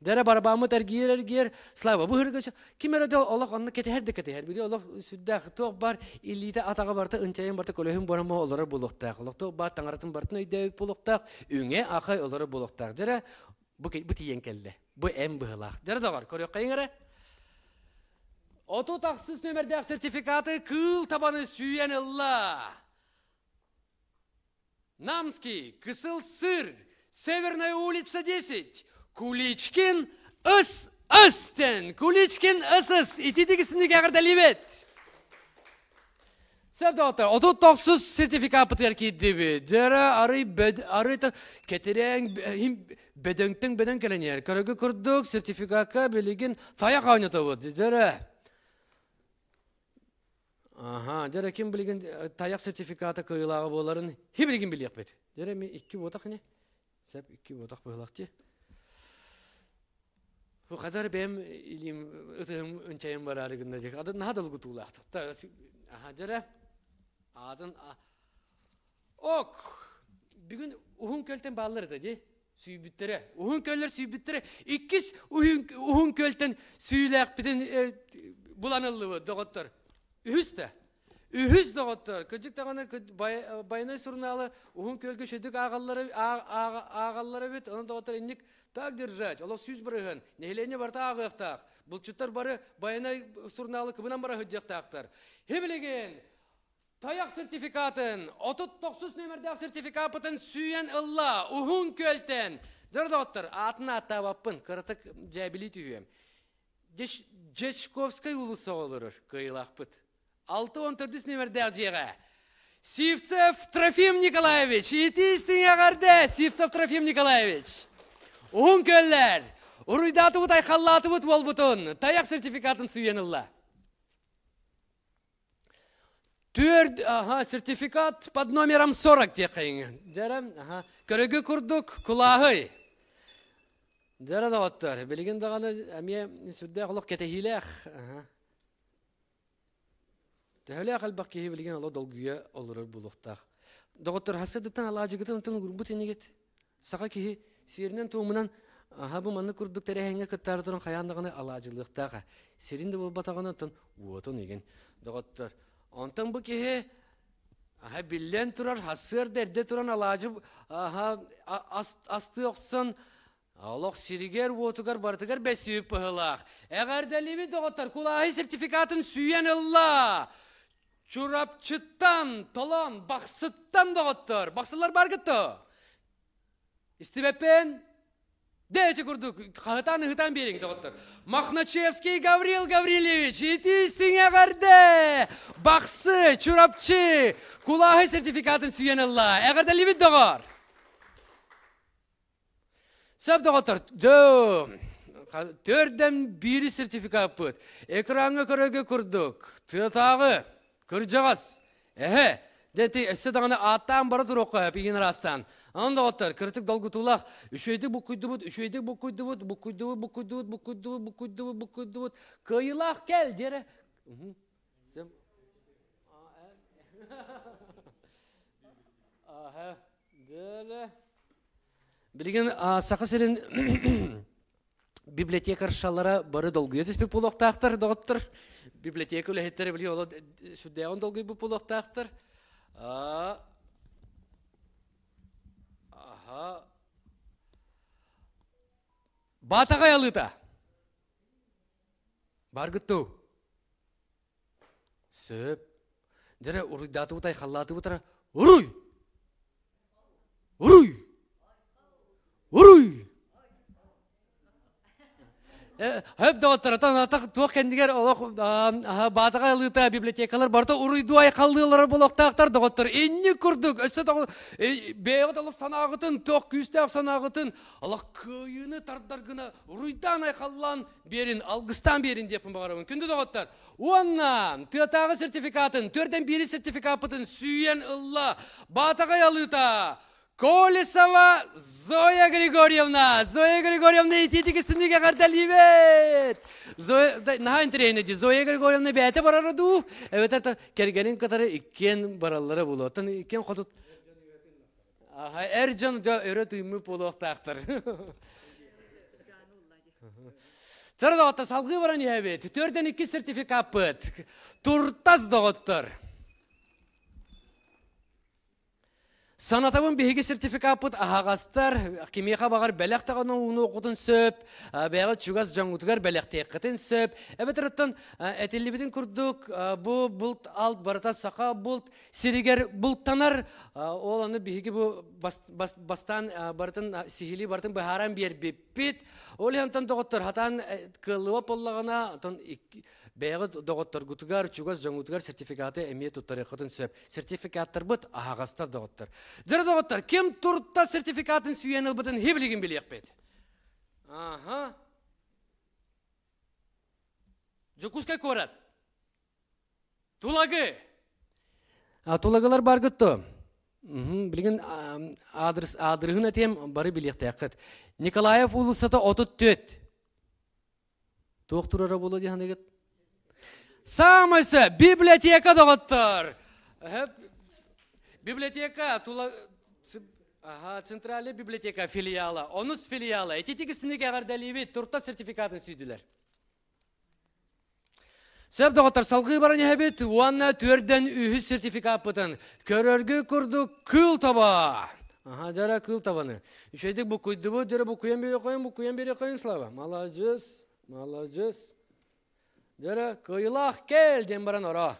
Дьэрэ барабааммыт эргийэр-эргийэр, Слава, бу ыһырга ким эрэ да олох онно кэтэһэр да кэтэһэр, били олох сүрдээх туох бар илиитэ атаҕа барыта ынчайан барыта көлөһүн буорама олорор буолуохтаах. Олох туох баар таҥаратын барытын өйдөөбүт буолуохтаах, үҥэ ахай олорор буолуохтаах. Дьэрэ бу, бу тиийэн кэллэ. Бу эм быһылаах. Дьэрэ доҕор, көрүөххэйиҥ эрэ. 36 нүөмэрдээх сертификаты кыыл табаны сүүйэн ылла. Намский, Кысыл Сыр, Северная улица 10, Куличкин Ыс Ыстен, Куличкин СС, ити дигисинник эҕэрдэлиибит. Сөп доҕоттор, 39 сертификаппытыгар киирдибит. Дьэрэ арый бөд, арый кэтирээн бөдөҥтөн бөдөҥ кэлэн иһэр. Көрөгү курдук сертификакка билигин тайах оонньотобут. Дьэрэ. Аха, дьэрэ ким билигин тайах сертификата кыайыылааҕа буоларын хи билигин билиэхпит. Дьэрэ ми икки буотах не? Сөп икки буотах быһылах дии. Бу хадар бэйэм илиим ытыһым ынчайым бараары гынна дии. Ады наһаа долгутуулаахтык. Аха дьэрэ. Аатын Ок! Бүгүн уһун көлтөн бааллар этэ дии. Сүйбүттэрэ. Уһун көллөр сүйбүттэрэ. Иккис уһун, уһун көлтөн сүүлээхпитин булан ыллыбыт, доҕоттор. Үһүс да. Үһүс доҕоттор. Кырдьык даҕаны байанай сурунаалы уһун күөлгэ үчүгдүк ааҕаллара ааҕаллара эбит. Онон доҕоттор инник так держать. Олох 100%. Нэһилиэнньэ барыта ааҕыахтаах. Булчуттар бары байанай сурунаалы кыбынан бара сылдьыахтаахтар. Хибилигин Тайах сертификатын, 39 нүөмэрдээх сертификаппытын сүүйэн ылла Уһун Күөлтэн. Дьоро доҕоттор, аатын ааттаабаппын, кыратык дьээбилии түһүөм. Дьячковскай уулуссаҕа олорор кыайыылаахпыт. 64 нүөмэрдээх дьиэҕэ Сивцев Трофим Николаевич, итии истиҥ эҕэрдэ, Сивцев Трофим Николаевич. Уһун Күөллэр! Уруйдаатыбыт, айхаллаатыбыт буолбутун, тайах сертификатын сүүйэн ылла. Түөрт, ага, сертификат под номером 40 диэххэйиҥ. Дьэрэ, ага, көрөгү курдук кулааһый. Дьэрэ доҕоттор, билигин даҕаны эмиэ сүрдээх олох кэтэһиилээх. Ага. Төһөлөөх элбэх киһи билигин олох долгуйа олорор буолуохтаах. Доҕоттор, хассыдыттан алаадьыгытын онтон угурбут инигит. Саха киһи сиэринэн-туомунан аһа бу маннык курдук тэрээһиҥҥэ кыттаары туран хайаан даҕаны алаадьылыахтаах. Сирин да буолбатаҕына оттон уотун игин. Доҕоттор, онтон бу киһи аһа биллэн турар хассыарда эрдэ туран алаадьы аһа астыы охсон Олох сиригэр-уотугар барытыгар бэсиби быһылаах. Эҕэрдэлиибит доҕоттор, кулааһы сертификатын сүүйэн ылла. Чурапчыттан, Толон, Бахсыттан доҕоттор. Бахсылар баргыт то? Истибэппин? Дээчи курдук хаһытаан ыһытаан биэриҥ доҕоттор. Махначевский Гаврил Гаврильевич, итиистиҥ эҕэрдэ! Бахсы, Чурапчы, кулааһы сертификатын сүүйэн ылла. Эҕэрдэлиибит доҕор! Сөп доҕоттор, төрдөн биири сертификаппыт. Экраҥҥа көрөргө курдук, тыатааҕы, кырдьаҕас, эһэ, дети өссө даҕаны ааттаан бара туруохха пигин араастаан. Онон доҕоттор, кырытык долгутуулаах, үчүгэйдик буккуйдубут, үчүгэйдик буккуйдубут, буккуйдубут, буккуйдубут, буккуйдубут, буккуйдубут, буккуйдубут, кыайыылаах кэл диэрэ. Аха, Дөлө. Билигин Саха сирин библиотекаршалара бары долгуйа түспүт буолуохтаахтар, доҕоттор. Библиотека үлэһиттэрэ билигин оло сүрдээҕин долгуйбут буолуохтаахтар. Аха. Баатаҕай алыыта. Баргыттуу. Сөп. Дьэрэ уруйдаатыбыт айхаллаатыбыт ара уруй! Уруй! Уруй! Хөп доҕоттор, отон атах туох кэннигэр олох баатаҕа ылыыта библиотекалар барыта уруйдуу айхаллыылара болохтаахтар доҕоттор. Инник курдук өссө тоҕо бэйэҕит олох санааҕытын, туох күүстээх санааҕытын олох кыайыыны тардар гына уруйдаан айхаллаан биэрин, алгыстаан биэрин диэппин баҕарабын. Күндү доҕоттор, уонна тыатааҕы сертификатын, төрдөн биири сертификаппытын сүүйэн ылла Баатаҕай алыыта Колесова Зоя Григорьевна. Зоя Григорьевна итиитик истинник эҕэрдэлиибит! Зоя, наһаа интэриэһинэй дии. Зоя Григорьевна бэйэтэ барара дуу, эбэтэр кэргэнин кытары иккиэн бараллара буолуо. Оттон иккиэн хотут Эр дьон өрө тыыммыт буолуохтаахтар. Төр доҕоттор, салгыы баран иһэбит. Төрдөн икки сертификаппыт. Туртас доҕоттор. Санатабын биһиги сертификаппыт аһаҕастар, кимиэхэ баҕар бэлэх даҕаны уунуоххутун сөп, бэйэҕит чугас дьоҥҥутугар бэлэхтиэххитин сөп. Эбэтэр оттон этиллибитин курдук бу булт алт барыта саха булт сиригэр бултанар. Ол аны биһиги бу бастаан барытын сиһилии барытын быһааран биэрбиппит. Ол иһин доҕоттор хатаан кыаллыба буоллаҕына, отон бэйэҕит доҕотторгутугар, чугас дьоҥҥутугар сертификаты эмиэ туттарыаххытын сөп. Сертификаттарбыт аһаҕастар доҕоттор. Дьэ доҕоттор, ким турта сертификатын сүүйэн ылбытын хибилигин билиэхпит. Аха. Дьокуускай куорат. Тулагы. Тулагылар баргыт то. Билигин адрес адрыһын этиэм бары билиэхтээххит. Николаев уулуссата 34. Туох турара буолуо дии саныыгыт? Саамай сөп библиотека доҕоттор. Библиотека тула Ага, центральная библиотека филиала, онус филиала. Ити тигистиник эҕэрдэлиибит, турта сертификатын сүйдүлэр. Сөп доҕоттор, салгыы баран иһэбит уонна түөрдэн үһүс сертификаппытын көрөргө курдук кыыл таба. Аха, дьара кыыл табаны. Үчүгэйдик буккуйдубут, дьара буккуйан биэри қойын, буккуйан биэри қойын, Слава. Маладьыс, маладьыс. Дьара кыайылаах кэл диэн баран ора.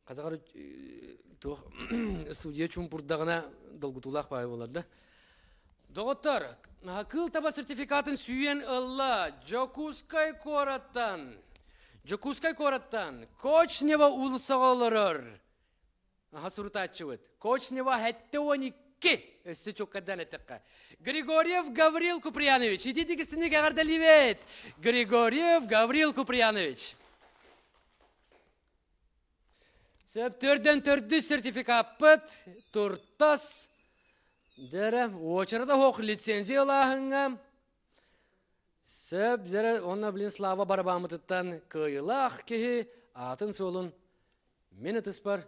Хатаҕар туох студия чуумпурдаҕына долгутуулаах баайы буолар да. Доҕоттор, кыыл таба сертификатын сүүйэн ылла Дьокуускай куораттан. Дьокуускай куораттан Кочнева уулуссаҕа олорор Аха сурутааччыбыт. Кочнева 72 өссө чуккадан эттэххэ. Григорьев Гаврил Куприянович. Ити дигистиник эҕэрдэлиибит. Григорьев Гаврил Куприянович. Сөп төрдөн төрдүс сертификаппыт туртас дэрэ уочарата хоох лицензия ылааһыҥҥа сөп дэрэ онно блин Слава барабаамытыттан кыайылаах киһи аатын суолун мин ытыспар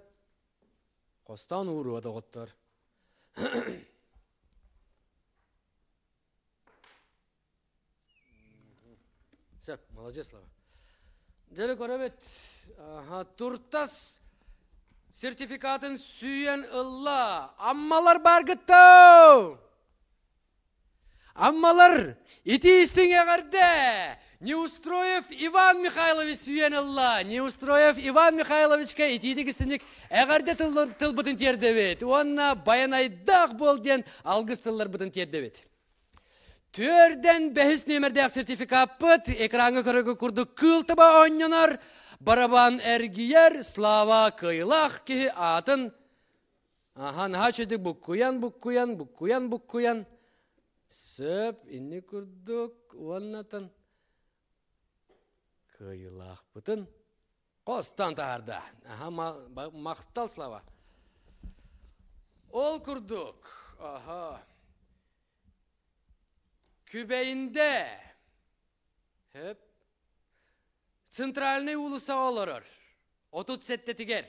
хостоон ууруо доҕоттор. Сөп, молодец, Слава. Дьэ, көрөбүт. Туртас сертификатын сүүйэн ылла. Аммалар баргыттау! Аммалар, ити истиҥ эҕэрдэ! Неустроев Иван Михайлович сүүйэн ылла. Неустроев Иван Михайловичка итиитик истиҥник эҕэрдэ тылбытын тиэрдэбит уонна байанайдаах буол диэн алгыс тылларбытын тиэрдэбит. Түөрдэн бэһис нүөмэрдээх сертификаппыт экраҥҥа көрөргө курдук кыыл таба оонньонор, барабан эргийэр, Слава кыайылаах киһи аатын аха наһаа үчүгдүк буккуйан, буккуйан, буккуйан, буккуйан сөп инни курдук уоннатан кыайыылаахпытын хостон таһаарда. Аха махтал Слава. Ол курдук, аха Күбэйиндэ Хөп Центральный уулуссаҕа олорор 37-тигэр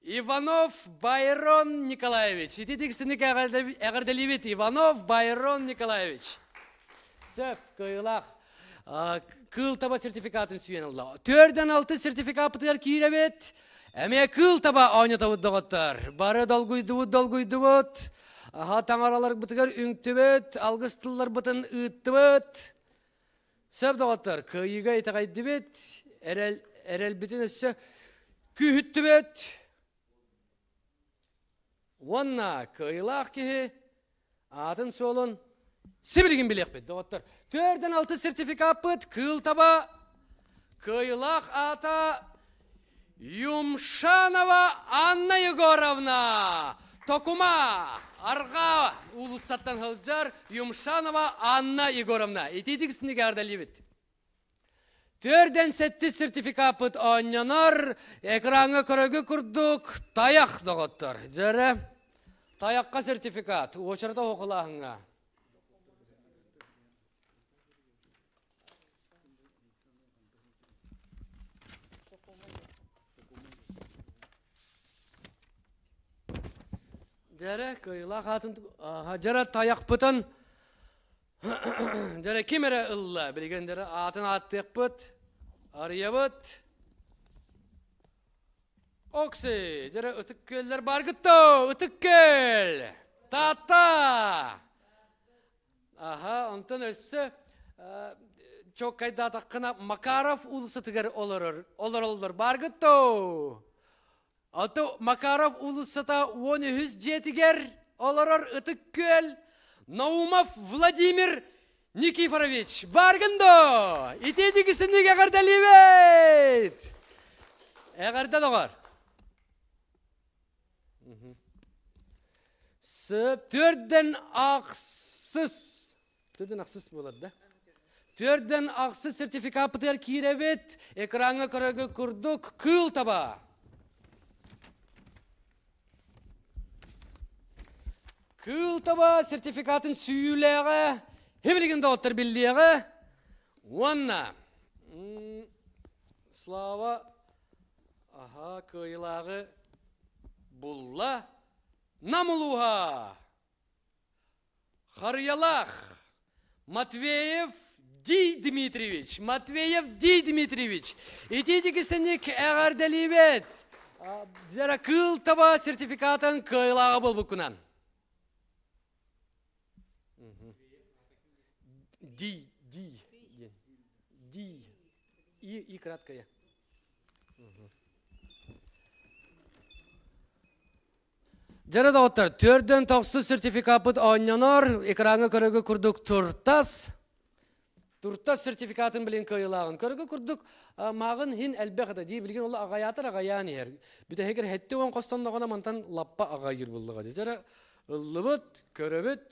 Иванов Байрон Николаевич. Ити диксини эҕэрдэлиибит Иванов Байрон Николаевич. Сөп, кыайыылаах. Кыыл таба сертификатын сүүйэн ылла. Төрдөн алты сертификапытыгар киирэбит. Эмиэ кыыл таба оонньотобут доҕоттор. Бары долгуйдубут, долгуйдубут. Аха таҥараларбытыгар үҥтүбүт, алгыс тылларбытын ыыттыбыт. Сөп доҕоттор, кыайыыга итэҕэйдибит, эрэл, эрэлбитин өссө күүһүттүбүт. Уонна кыайыылаах киһи аатын-суолун сибилигин билиэхпит, доҕоттор. Төрдөн алты сертификаппыт кыыл таба кыайыылаах аата Юмшанова Анна Егоровна. Токума арҕаа уулуссаттан сылдьар Юмшанова Анна Егоровна. Итиитик снигардалибит. Төрден сэттис сертификаппыт оонньонор, экраҥҥа көрөргө курдук тайах доҕоттор. Дьэрэ, тайахха сертификат, уочарата оһохулааһыҥҥа. Дьэрэ, кыайыылаах аатын дьэрэ тайахпытын Дьэрэ ким эрэ ылла, билигин дьэрэ аатын ааттыахпыт, арыйабыт. Окси, дьэрэ ытык күөллэр бааргыт Ытык күөл! Таатта! Аха, онтон өссө чоккайдаатаххына Макаров уулуссатыгар олорор, олороллор бааргыт доо? Ото Макаров уулуссата 13 дьиэтигэр олорор Ытык Күөл Наумов Владимир Никифорович бааргын доо? Ити дигисинник эҕэрдэлиибит! Эҕэрдэ доҕор! Сөп төрдөн ахсыс. Төрдөн ахсыс буолар да. Төрдөн ахсыс сертификаппытыгар киирэбит. Экраҥҥа көрөргө курдук кыыл таба. Кыыл таба сертификатын сүүйүүлээҕэ, хибилигин доҕоттор биллиэҕэ. Уонна Слава аха кыайылааҕы булла Нам улууһа Харыйалаах Матвеев Дий Дмитриевич, Матвеев Дий Дмитриевич, итиитик-истинник эҕэрдэлиибит! Дьара кыыл таба сертификатын кыайылааҕа буолбуккунан. Ди, ди, ди, и, и краткая. Дьэрэ доҕоттор, төрдөн тохсус сертификаппыт оонньонор, экраҥҥа көрөгө курдук туртас. Турта сертификатын билин кыайылааҕын. Көргө курдук мааҕын хин элбэх этэ дии билигин ол аҕайаатар аҕайаан иһэр. Бүтэһигэр хэтти уон хостонноҕуна мантан лаппа аҕайыр буллаҕа дии. Дьэрэ ыллыбыт, көрөбүт,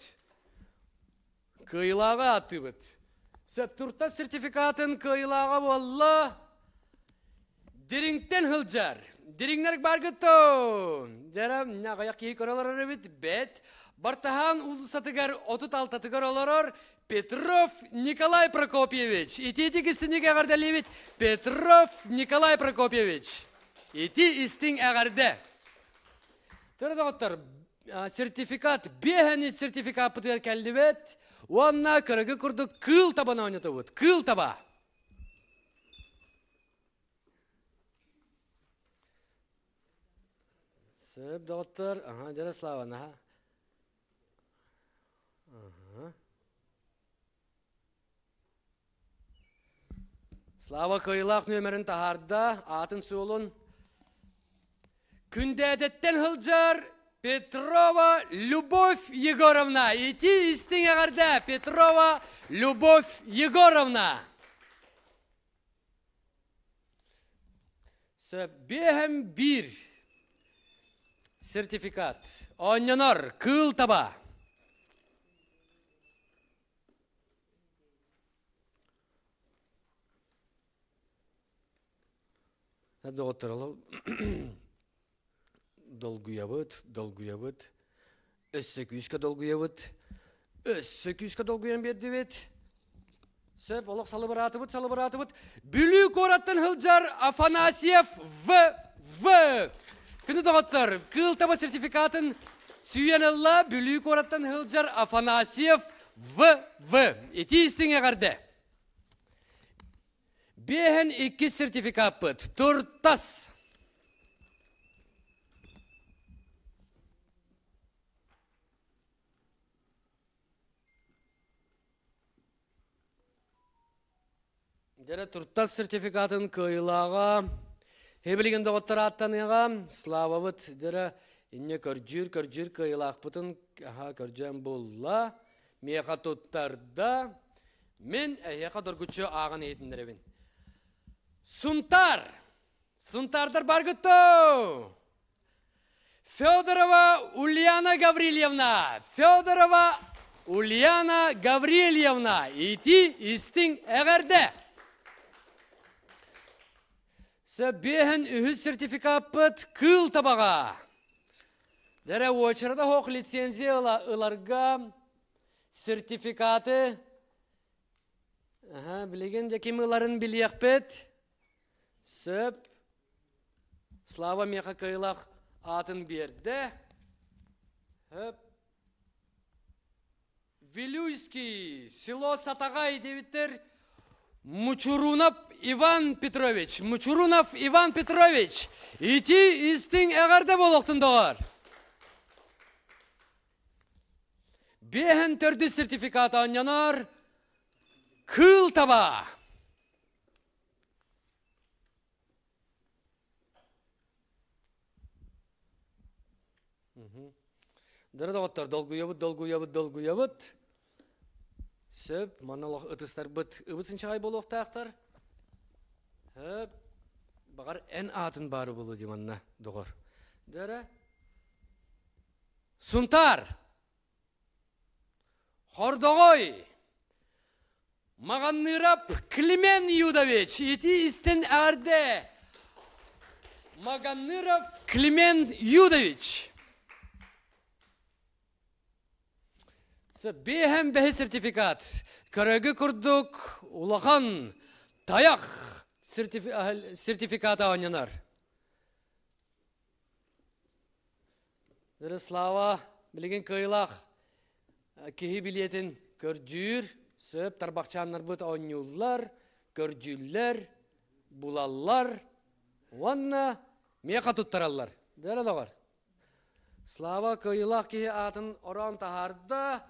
кыайылааҕы ааттыыбыт. Сөп турта сертификатын кыайылааҕа буолла. Дириҥтэн сылдьар. Дириҥнэр баргыттон. Дьэрэ, аҕыйах киһи көрө олорор эбит. Бэт. Бартаһаан уулуссатыгар 36-тыгар олорор Петров Николай Прокопьевич. Итиитик истиҥник эҕэрдэлиибит Петров Николай Прокопьевич. Ити истиҥ эҕэрдэ. Төрө доҕоттор, сертификат, биэһэни сертификаппытыгар кэллибит. Уонна көрөгү курдук кыыл табаны оонньотобут. Кыыл таба. Сөп, доҕоттор. Аха, дьэ Слава, наһаа. Аха. Слава кыайыылаах нүөмэрин таһаарда, аатын-суолун Күндээдэттэн сылдьар Петрова Любовь Егоровна. Ити истиҥ эҕэрдэ Петрова Любовь Егоровна. Сөп, биэһэм биир сертификат. Оонньонор кыыл таба. Доҕоттор, долгуйабыт, долгуйабыт, өссө күүскэ долгуйабыт, өссө күүскэ долгуйан биэрдибит. Сөп, олох салыбыраатыбыт, салыбыраатыбыт. Бүлүү куораттан сылдьар Афанасьев В. В. Күнү доҕоттор, кыыл таба сертификатын сүүйэн ылла Бүлүү куораттан сылдьар Афанасьев В. В. Ити истиҥ эҕэрдэ. Биэһэн иккис сертификаппыт Туртас. Дьэрэ туртас сертификатын кыайыылааҕа Хебилигин доҕоттор ааттаныаҕа Славабыт дьэрэ инньэ көрдүүр көрдүүр кыайыылаахпытын аха көрдьөөн булла миэхэ туттарда мин эһиэхэ доргуччу ааҕан иһитиннэрэбин Сунтаар Сунтаардар баргыттоо Федорова Ульяна Гаврильевна, Федорова Ульяна Гаврильевна, ити истиҥ эҕэрдэ! Сөбүөһэн үһүс сертификаппыт кыыл табаҕа. Дэрэ уочарата хоох лицензия ыларга сертификаты билигин де ким ыларын билиэхпит. Сөп. Слава миэхэ кыайылаах аатын биэрдэ. Хөп. Вилюйский, село Сатаҕай диэбиттэр Мучурунов Иван Петрович, Мучурунов Иван Петрович, ити истиҥ эҕэрдэ буолуохтун доҕор. Биэһэн төрдүс сертификат оонньонор Кыыл таба. Дөрө доҕоттор, долгуйабыт, долгуйабыт, долгуйабыт. Сөп, манна олох ытыстарбыт ыбыс инчэҕэй буолуохтаахтар. Хөп, баҕар эн аатын баары буолуо дии манна, доҕор. Дөрө. Сунтаар! Хордоҕой! Маҕанныырап Климен Юдович ити истэн эҕэрдэ! Маганныров Климент Юдович. Биэһэн бэһи сертификат. Көрөгү курдук улахан тайах сертификата оонньонор. Слава билигин кыайыылаах киһи билиэтин көрдүүр, сөп тарбахчааннарбыт оонньууллар, көрдүүллэр, булаллар уонна миэхэ туттараллар. Дэрэ доҕор. Слава кыайыылаах киһи аатын ороон таһаарда.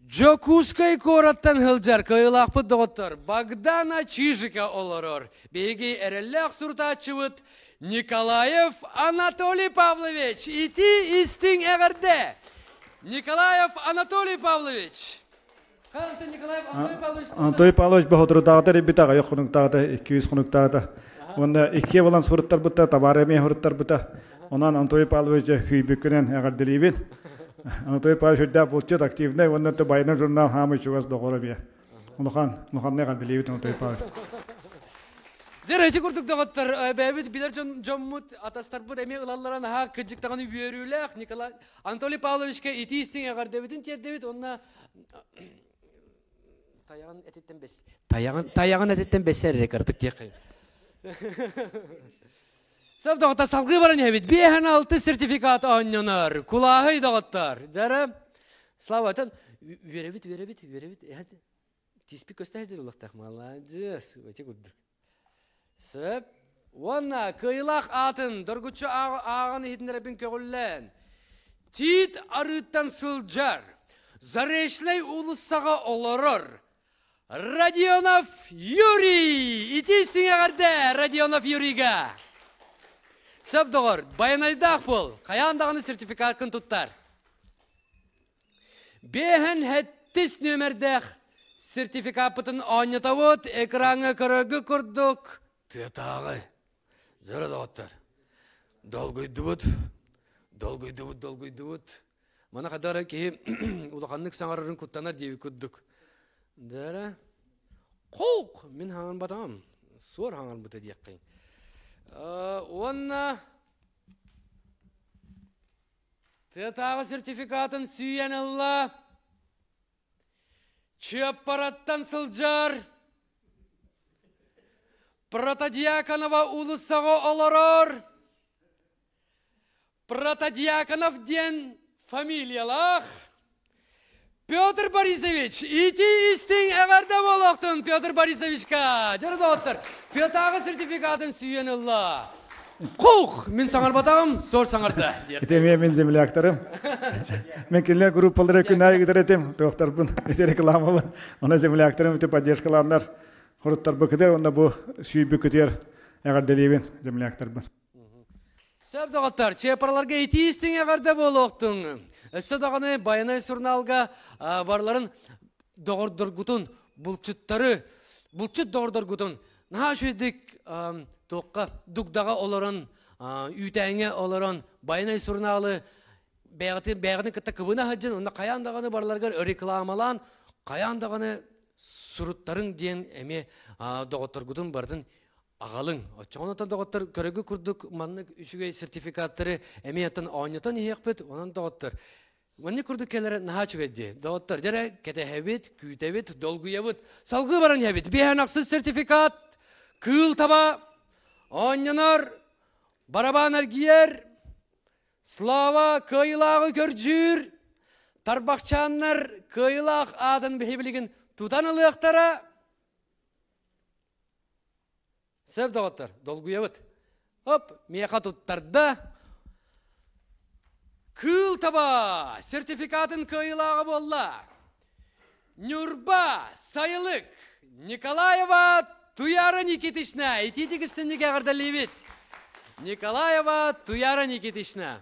Дьокуускай куораттан сылдьар кыайыылаахпыт доҕоттор Богдана Чижика олорор. Биһиги эрэллээх сурутааччыбыт Николаев Анатолий Павлович. Ити истиҥ эҕэрдэ! Николаев Анатолий Павлович! Антон Николаев, Анатолий Павлович. Анатолий Павлович боһотурутааҕыта эрийбитэ, аҕыйах хонуктааҕыта, 200 хонуктааҕыта. Уонна иккиэ буолан суруттарбыта, табаары эмиэ суруттарбыта. Онон Анатолий Павлович күйбүккүнэн эҕэрдэлиибин. Анатолий Павлович үрдээх булчут, активнай уонна Байанай журнал хаамый чугас доҕоро эмиэ. Улахан, улаханнык эҕэрдэлиибит Анатолий Павлович. Дьэ, ити курдук доҕоттор, бэйэбит билэр дьон, дьоммут, атастарбыт эмиэ ылаллара наһаа кырдьык даҕаны үөрүүлээх. Николай Анатолий Павловичка итии истиҥ эҕэрдэбитин тиэрдэбит уонна тайаҕын этиттэн бэс тайаҕын тайаҕын этиттэн бэсэр эрэ кырдык диэххин. Сөп доҕоттор, салгыы баран иһэбит. Биэһэн алты сертификат оонньонор. Кулааһый доҕоттор. Дьара, Слава, отон үөрэбит, үөрэбит, үөрэбит. Тиспит көстө улахтах. Маладьыас, өте курдук. Сөп. Уонна кыайыылаах аатын доргуччу ааҕан иһитиннэрэбин көҕүллээн. Тиит арыыттан сылдьар, Заречнай уулуссаҕа олорор Родионов Юрий! Ити истиҥ эҕэрдэ Родионов Юрийга! Сөп доҕор, байанайдаах буол, хайаан даҕаны сертификаткын туттар. Биэһэн сэттис нүөмэрдээх сертификаппытын оонньотобут, экраҥҥа көрөргө курдук тыатааҕы. Дьоро доҕоттор, долгуйдубут, долгуйдубут, долгуйдубут. Маны хадара киһи улаханнык саҥарарын куттанар диэбит курдук. Дара Хоук! Мин хаҥарбатаҕым. Суор хаҥарбыта диэххин. Уонна тыатааҕы сертификатын сүүйэн ылла. Чыаппараттан сылдьар Протодьяконова уулуссаҕа олорор Протодьяконов диэн фамилиялаах Петр Борисович, ити истиҥ эҕэрдэ буолуохтун Петр Борисовичка! Дьоро доҕоттор, тыатааҕы сертификатын сүүйэн ылла. Хух! Мин саҥарбатаҕым, суор саҥарда. Ити эмиэ мин земляктарым. Мен кинилэр группалары күн аайы ыытар этим, туохтарбын, ити рекламабын. Онон земляктарым ити поддержкалааннар хоруттарбыкытыгар уонна бу сүүйбүккүтүгэр эҕэрдэлиибин земляктарбын. Сөп доҕоттор, чепараларга итии истиҥ эҕэрдэ буолуохтун. Өссө даҕаны Байанай сурунаалга барыларын доҕордоргутун, булчуттары, булчут доҕордоргутун наһаа үчүгэйдик туохха дугдаҕа олорон, үүтээҥҥэ олорон Байанай сурунаалы бэйэҕитин бэйэҕитин кытта кыбына сылдьан, онно хайаан даҕаны барыларыгар рекламалаан, хайаан даҕаны суруттарыҥ диэн эмиэ доҕотторгутун барытын аҕалыҥ. Оччоҕуна доҕоттор көрөгү курдук маннык үчүгэй сертификаттары эмиэ аттан оонньотон иһиэхпит. Онон доҕоттор маннык курдук кэлэрэ наһаа үчүгэй дии. Доҕоттор дьэрэ кэтэһэбит, күүтэбит, долгуйабыт. Салгыы баран иһэбит. Биэһэн ахсыс сертификат, кыыл таба, оонньонор, барабан эргийэр, Слава кыайыылааҕы көрдьүүр, тарбахчааннар кыайыылаах аатын биһи билигин тутан ылыахтара. Сөп доҕоттор, долгуйабыт. Оп, миэхэ туттарда. Кыыл таба сертификатын кыайыылааҕа буолла. Ньурба, Сайылык, Николаева Туяра Никитична. Итиитик истинник эҕэрдэлиибит. Николаева Туяра Никитична.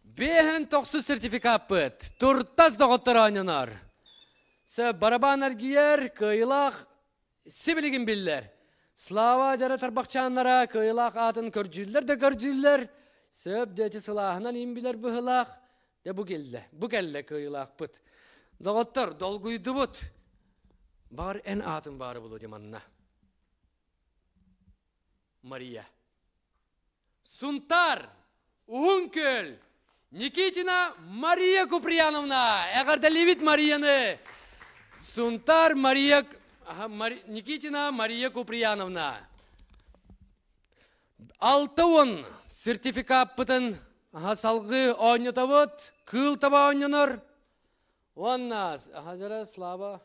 Бэһэн тохсус сертификаппыт. Туртас доҕоттор оонньонор. Сөп, барабан эргийэр, кыайыылаах сибилигин биллэр. Слава дьара тарбахчааннара кыайыылаах аатын көрдьүүллэр да көрдьүүллэр. Сөп диэти сылааһынан им билэр быһылаах. Дьэ бу кэллэ, бу кэллэ кыайыылаахпыт. Доҕоттор, долгуйдубут. Баҕар эн аатын баары булуо дии манна. Мария. Сунтаар, Уһун Күөл, Никитина Мария Куприяновна. Эҕэрдэлиибит Марияны. Сунтаар Мария Никитина Мария Куприяновна. 60 сертификаппытын салгыы оонньотобут. Кыыл таба оонньонор. Уонна Хазара Слава.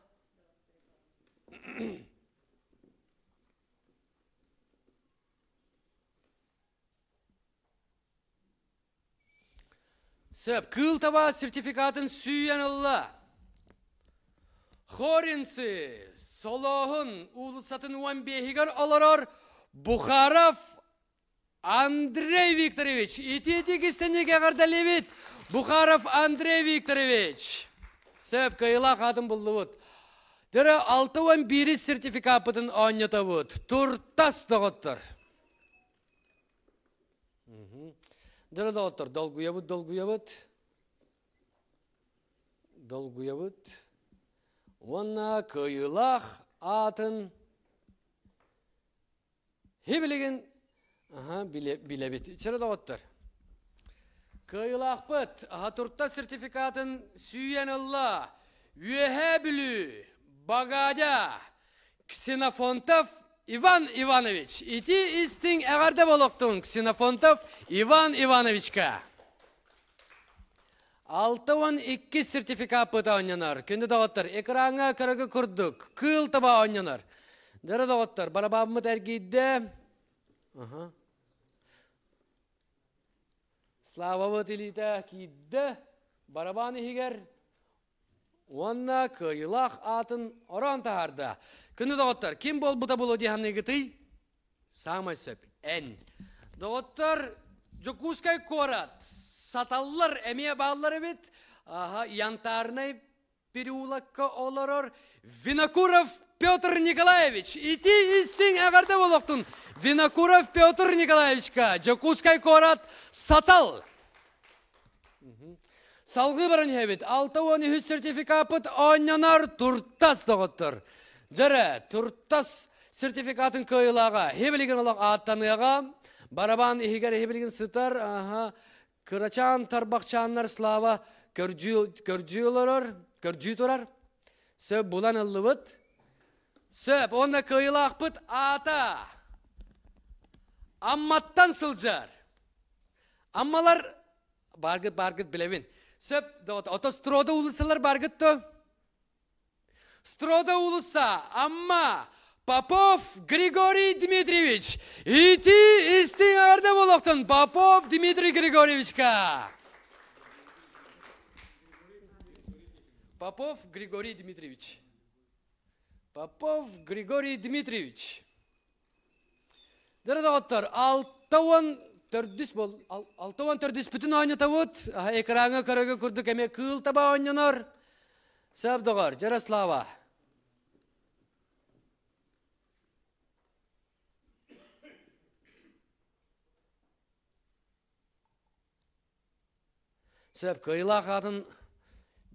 Сөп, кыыл таба сертификатын сүүйэн ылла. Хоринцы Солоһун уулуссатын уон биэһигэр олорор Бухаров Андрей Викторович. Итиитик истинник эҕэрдэлиибит. Бухаров Андрей Викторович. Сөп, кыайыылаах аатын буллубут. Дөрө 61 сертификаппытын оонньотобут. Туртас доҕоттор. Дөрө доҕоттор, долгуйабыт, долгуйабыт. Долгуйабыт. Уонна кыайыылаах аатын Хи билигин аха билэбит. Чөрө доҕоттор. Кыайыылаахпыт аха турта сертификатын сүүйэн ылла. Үөһээ Бүлүү, Багадя, Ксенофонтов Иван Иванович. Ити истиҥ эҕэрдэ болуохтун Ксенофонтов Иван Ивановичка. 62 сертификаппыт оонньонор. Күндү доҕоттор, экраҥҥа кыргы курдук кыыл таба оонньонор. Дөрө доҕоттор, барабааммыт эргийдэ. Аха. Славабыт илиитэ киирдэ. Барабан иһигэр уонна кыайыылаах аатын ороон таһаарда. Күндү доҕоттор, ким буолбута буолуо дии саныыгытый? Саамай сөп, эн. Доҕоттор, Дьокуускай куорат, саталлар эмиэ бааллар эбит. Аха, Янтарнай переулокка олорор Винокуров Петр Николаевич. Ити истиҥ эҕэрдэ буолуохтун Винокуров Петр Николаевичка Дьокуускай куорат Сатал. Салгыы баран иһэбит. 63 сертификаппыт оонньонор туртас доҕоттор. Дөрө, туртас сертификатын кыайыылааҕа хибилигин олох ааттаныаҕа. Барабан иһигэр хибилигин сытар. Аха. Кырачаан тарбахчааннар Слава көрдүү, көрдүү олорор, көрдүү турар. Сөп булан ыллыбыт. Сөп, уонна кыайыылаахпыт аата Амматтан сылдьар. Аммалар баргыт баргыт билэбин. Сөп, ото Строда уулуссалар баргыт то? Строда уулусса, Амма, Попов Григорий Дмитриевич. Ити истиҥ эҕэрдэ буолуохтун Попов Дмитрий Григорьевичка. Попов Григорий Дмитриевич. Попов Григорий Дмитриевич. Дөрө доҕоттор, 64 бол, 64 бүтүн оонньотобут. Экраҥҥа көрөгө курдук эмиэ кыыл таба оонньонор. Сөп доҕор, Ярослава. Сөп, кыайыылаах аатын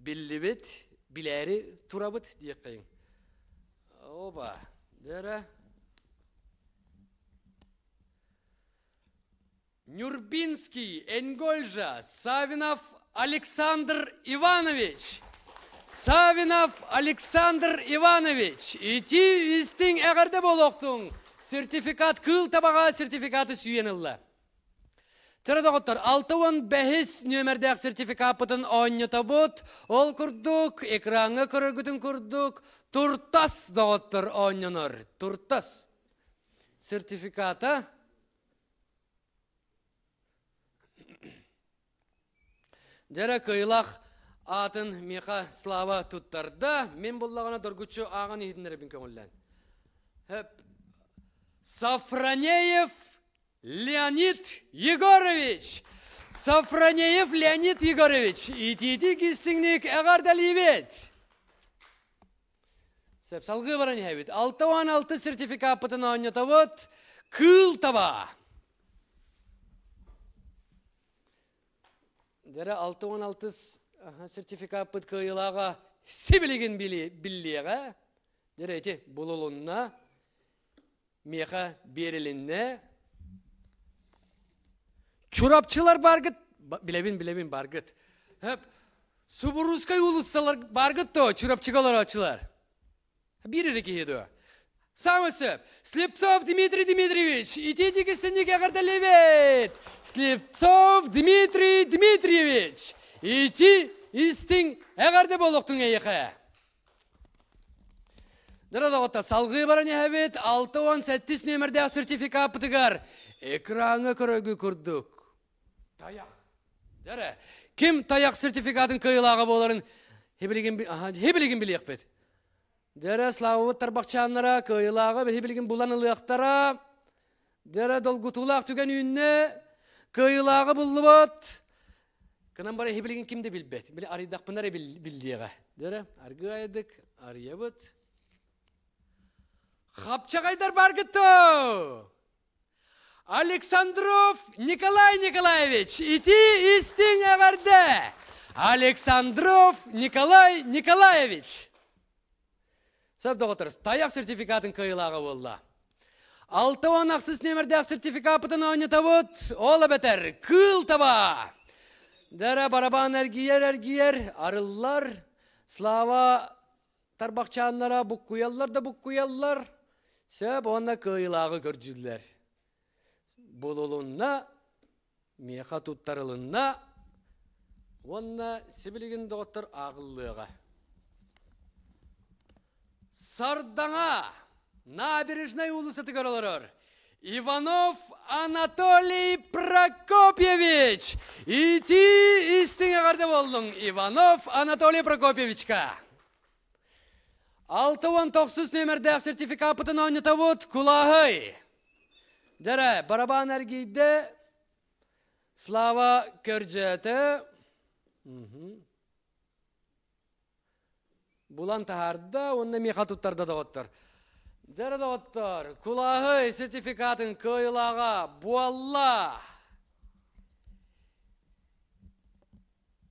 биллибит, билээри турабыт диэххэйиҥ. Оба, дөрө. Нюрбинский, Энгольжа, Савинов Александр Иванович. Савинов Александр Иванович, ити истиҥ эҕэрдэ буолуохтуҥ. Сертификат кыыл табаҕа сертификаты сүүйэн ылла. Чара доҕоттор, 65 нүөмэрдээх сертификаппытын оонньотобут. Ол курдук, экраҥҥа көрөргүтүн курдук, туртас доҕоттор оонньонор. Туртас сертификата. Дьэрэ кыайылаах аатын миэхэ Слава туттарда. Мин буллаҕына доргуччу ааҕан иһитиннэрэбин көҥүллээн. Сафронеев Леонид Егорович! Сафронеев Леонид Егорович, итиитик истиҥник эҕэрдэлиибит! Сөп, салгыы баран иһэбит. 66 сертификаппытын оонньотобут. Кыыл таба! Дэрэ 66 сертификаппыт кыайыылааҕа сибилигин биллиэҕэ. Дэрэ ити булулунна. Миэхэ биэрилиннэ. Чурапчылар баргыт, билэбин, билэбин баргыт. Хөп, Субуруускай уулуссалар баргыт то, Чурапчыга олорооччулар. Биир эрэ киһи дуо? Самый сөп. Слепцов Дмитрий Дмитриевич, итиитик истинник эҕэрдэлиибит! Слепцов Дмитрий Дмитриевич, ити истиҥ эҕэрдэ буолуохтун эйиэхэ. Дороҕотто салгыы баран иһэбит 67 нүөмэрдээх сертификаппытыгар экраҥҥа көрөргү курдук. Тайах. Дэрэ. Ким тайах сертификатын кыайыылааҕа буоларын хибилигин билиэхпит. Дэрэ Славабыт тарбахчааннара кыайыылааҕы биһи булан ылыахтара. Дэрэ долгутуулаах түгэн үүннэ. Кыайыылааҕы буллубут. Кынан бара эһи ким да билбэт. Били арыйдахпына эрэ биллиэҕэ. Дөрө, аргыайдык, арыйабыт. Хапчаҕайдар баргытты! Александров Николай Николаевич, ити истиҥ эҕэрдэ! Александров Николай Николаевич! Сөп доҕоттор, тайах сертификатын кыайыылааҕа буолла. 68 нүөмэрдээх сертификаппытын оонньотобут, ол эбэтэр кыыл таба! Дэрэ барабан эргийэр-эргийэр, арыллар, Слава тарбахчааннара буккуйаллар да буккуйаллар, сөп уонна кыайыылааҕы көрдүүллэр. Булулунна, миэхэ туттарылынна уонна сибилигин доҕоттор ааҕыллыаҕа. Сардаҥа набережнай уулуссатыгар олорор Иванов Анатолий Прокопьевич! Ити истиҥ эҕэрдэ буоллуҥ Иванов Анатолий Прокопьевичка! 69 нүөмэрдээх сертификаппытын оонньотобут Кулааһый! Дэрэ, барабан эргийдэ, Слава көрдьөөтө. Булан таһаарда уонна миэхэ туттарда доҕоттор. Дьэ доҕоттор, кулааһый сертификатын кыайылааҕа буолла.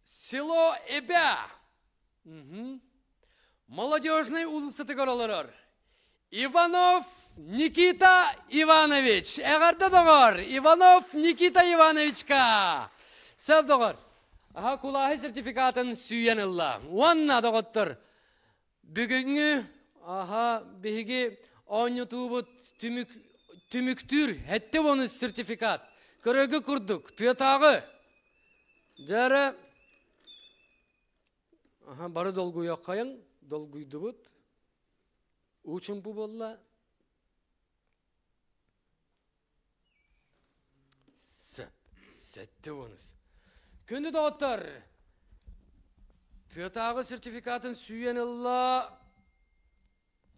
Село Эбя. Молодежный уулуссатыгар олорор. Иванов Никита Иванович. Эҕэрдэ доҕор! Иванов Никита Ивановичка! Сөп доҕор. Аха кулааһы сертификатын сүүйэн ылла. Уонна доҕоттор, бүгүҥҥү аха биһиги оонньотуубут түмүк түмүктүүр һэттэ уонус сертификат. Көрөргө курдук, тыатааҕы. Дьэрэ Аха, бары долгуйуоххайыҥ, долгуйдубут. Уу чумпу буолла. Сөп, сэттэ уонус. Күндү доҕоттор, тыатааҕы сертификатын сүүйэн ылла.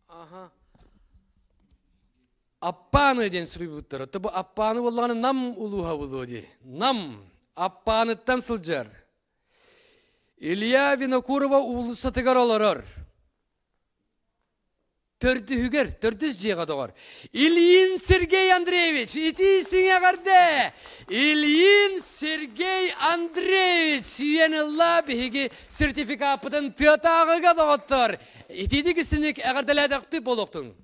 Аха. Аппааны диэн суруйбуттар. Оттон бу Аппааны буоллаҕына Нам улууһа буолуо дии. Нам Аппааныттан сылдьар. Илья Винокурова уулуссатыгар олорор. Төрдүһүгэр, төрдүс дьиэҕэ доҕор. Ильин Сергей Андреевич, ити истиҥ эҕэрдэ! Ильин Сергей Андреевич сүйэн ылла биһиги сертификаппытын тыатааҕыга доҕоттор. Итиитик истиник эҕэрдэлээтэхпит буолуохтун.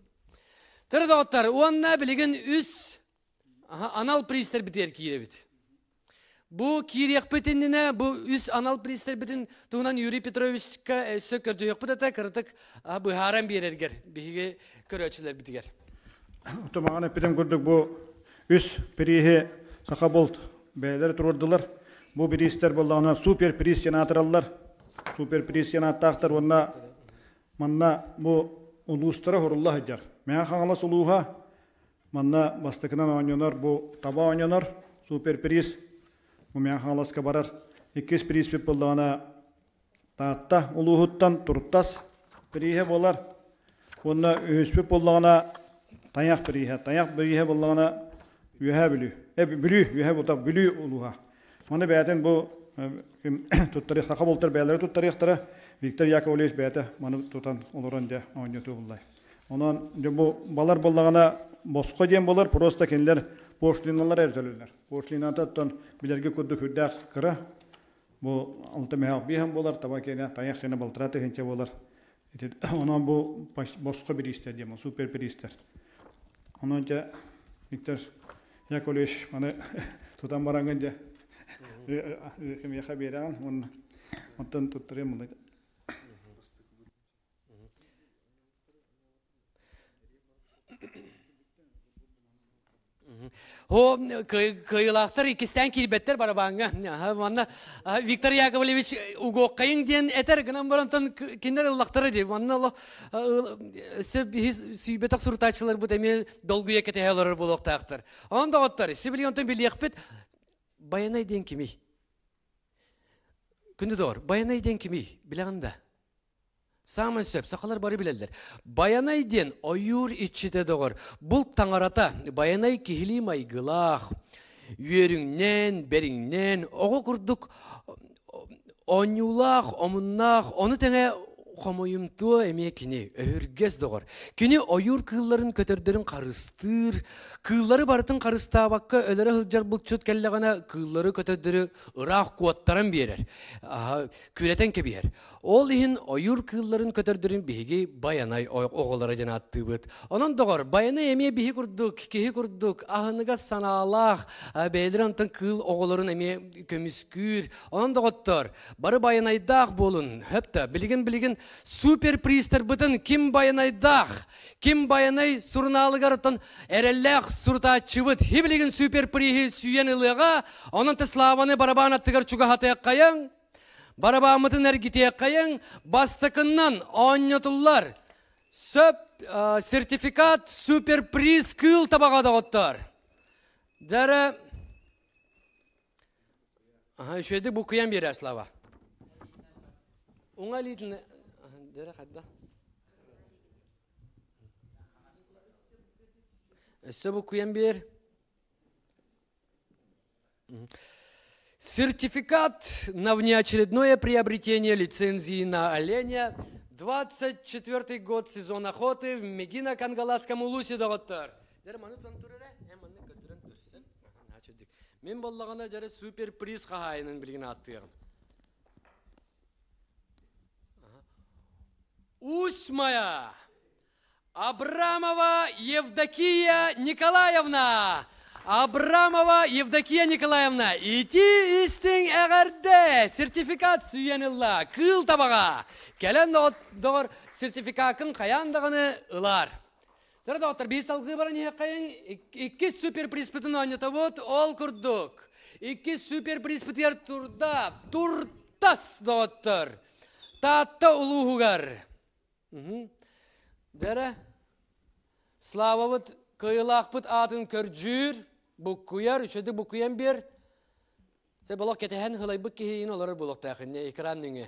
Төрө доҕоттор, уонна билигин үс анал приистэрбитигэр киирэбит. Бу киириэхпит иннинэ бу үс анал приистэрбитин туһунан Юрий Петровичка өссө көрдөһүөхпүт этэ, кыратык быһааран биэрэргэр биһиги көрөөччүлэрбитигэр. Отомаҕан эппитим курдук бу үс прииһи Саха булт бэйэлэрэ туруордулар. Бу бириистэр буоллаҕына супер приз диэн аатыраллар. Супер приз диэн ааттаахтар уонна манна бу улуустара хурулла сылдьар. Мэҥэ Хаҥалас улууһа Манна бастакынан оонньонор бу таба оонньонор, суперприз бу Мэҥэ Хаҥаласка барар. Иккис призпит буоллаҕына Таатта улууһуттан Туртас прииһэ буолар. Уонна үһүспүт буоллаҕына Тайах прииһэ. Тайах прииһэ буоллаҕына Үөһээ Бүлүү. Э, Бүлүү, Үөһээ Бултах, Бүлүү улууһа. Маны бэйэтин бу туттарыах, саха бултар бэйэлэрэ туттарыахтара. Виктор Яковлевич бэйэтэ маны тутан олорон дьэ оонньотуу буллай. Онон дьэ бу балар буоллаҕына босхо диэн буолар, просто кинилэр пошлиналар эрэ төлөнөр. Пошлината оттон билэргэ курдук үрдээх кыра. Бу алта мөһөөх биэһэн буолар, таба киэнэ, тайах киэнэ балтараа тыһыынча буолар. Ити онон бу босхо бириистэр диэн, супер бириистэр. Онон дьэ Виктор Яковлевич маны тутан бараҥҥын дьэ кимиэхэ биэрэҕин уонна оттон туттарыам буолла. О, кыайыылаахтар иккистээн киирбэттэр барабааҥҥа. Манна Виктор Яковлевич угуоххайыҥ диэн этэр гынан барантан кинилэр ыллахтара дии. Манна өссө биһи сүйбэтэх сурутааччыларбыт эмиэ долгуйа кэтэһэ олорор буолуохтаахтар. Онон доҕоттор, сибилигин онтон билиэхпит Байанай диэн кимий? Күндү доҕор, Байанай диэн кимий? Билэҕин да? Саамай сөп, сахалар бары билэллэр. Байанай диэн ойуур иччитэ доҕор, булт таҥарата, Байанай киһилии майгылаах, үөрүҥнээн, бэриҥнээн, оҕо курдук Оонньуулаах, омуннаах, ону тэҥэ хомойумтуо эмиэ кини, өһүргэс доҕор. Кини ойуур кыылларын көтөрдөрүн харыстыыр, кыыллары барытын харыстаабакка өлөрө сылдьар булчут кэллэҕинэ кыыллары көтөрдөрү ыраах куоттаран биэрэр, күрэтэн кэбиһэр. Ол иһин ойуур кыылларын көтөрдөрүн биһиги Байанай оҕолоро диэн ааттыыбыт. Онон доҕор, Байанай эмиэ биһи курдук, киһи курдук аһыныгас санаалаах, бэйэлэрэ онтон кыыл оҕолорун эмиэ көмүскүүр. Онон доҕоттор, бары Байанайдаах буолун. Хөп билигин-билигин супер призтарбытын ким Байанайдаах, ким Байанай сурунаалыгар оттон эрэллээх сурутааччыбыт хибилигин супер приһи сүүйэн ылыаҕа, онон Славаны барабаан аттыгар чугаһатыаххайыҥ. Барабааммытын эргитиэххэйиҥ, бастакыннан оонньотуллар. Сөп сертификат суперприз кыыл табаҕа доҕоттор. Дәрі Аха, үчүгэйдик буккуйан биэрэ Слава. Уҥа илиитин дәрі хайда. Өссө буккуйан биэр. Сертификат на внеочередное приобретение лицензии на оленя 24 год сезон охоты в Мегино-Кангаласском улусе доҕоттор. Мен боллаҕына дьэрэ супер приз хаһаайынын билигин ааттыаҕым. Усмая Абрамова Евдокия Николаевна! Абрамова Евдокия Николаевна, ити истиҥ эҕэрдэ! Сертификат сүүйэн ылла, кыыл табаҕа! Кэлэн доҕор сертификакын хайаан даҕаны ылар. Дөрө доҕоттор, биир салгыы баран иһэххэйиҥ, иккис суперпризпытын оонньотобут, ол курдук. Иккис суперпризпытыгар турда, туртас доҕоттор. Таатта улууһугар Дэрэ, Славабыт кыайыылаахпыт аатын көрдьүүр, буккуйар, үчүгэйдик буккуйан биэр. Сэ болох кэтэһэн хылайбыт киһиин олорор буолуохтаах инне экран нөҥүө.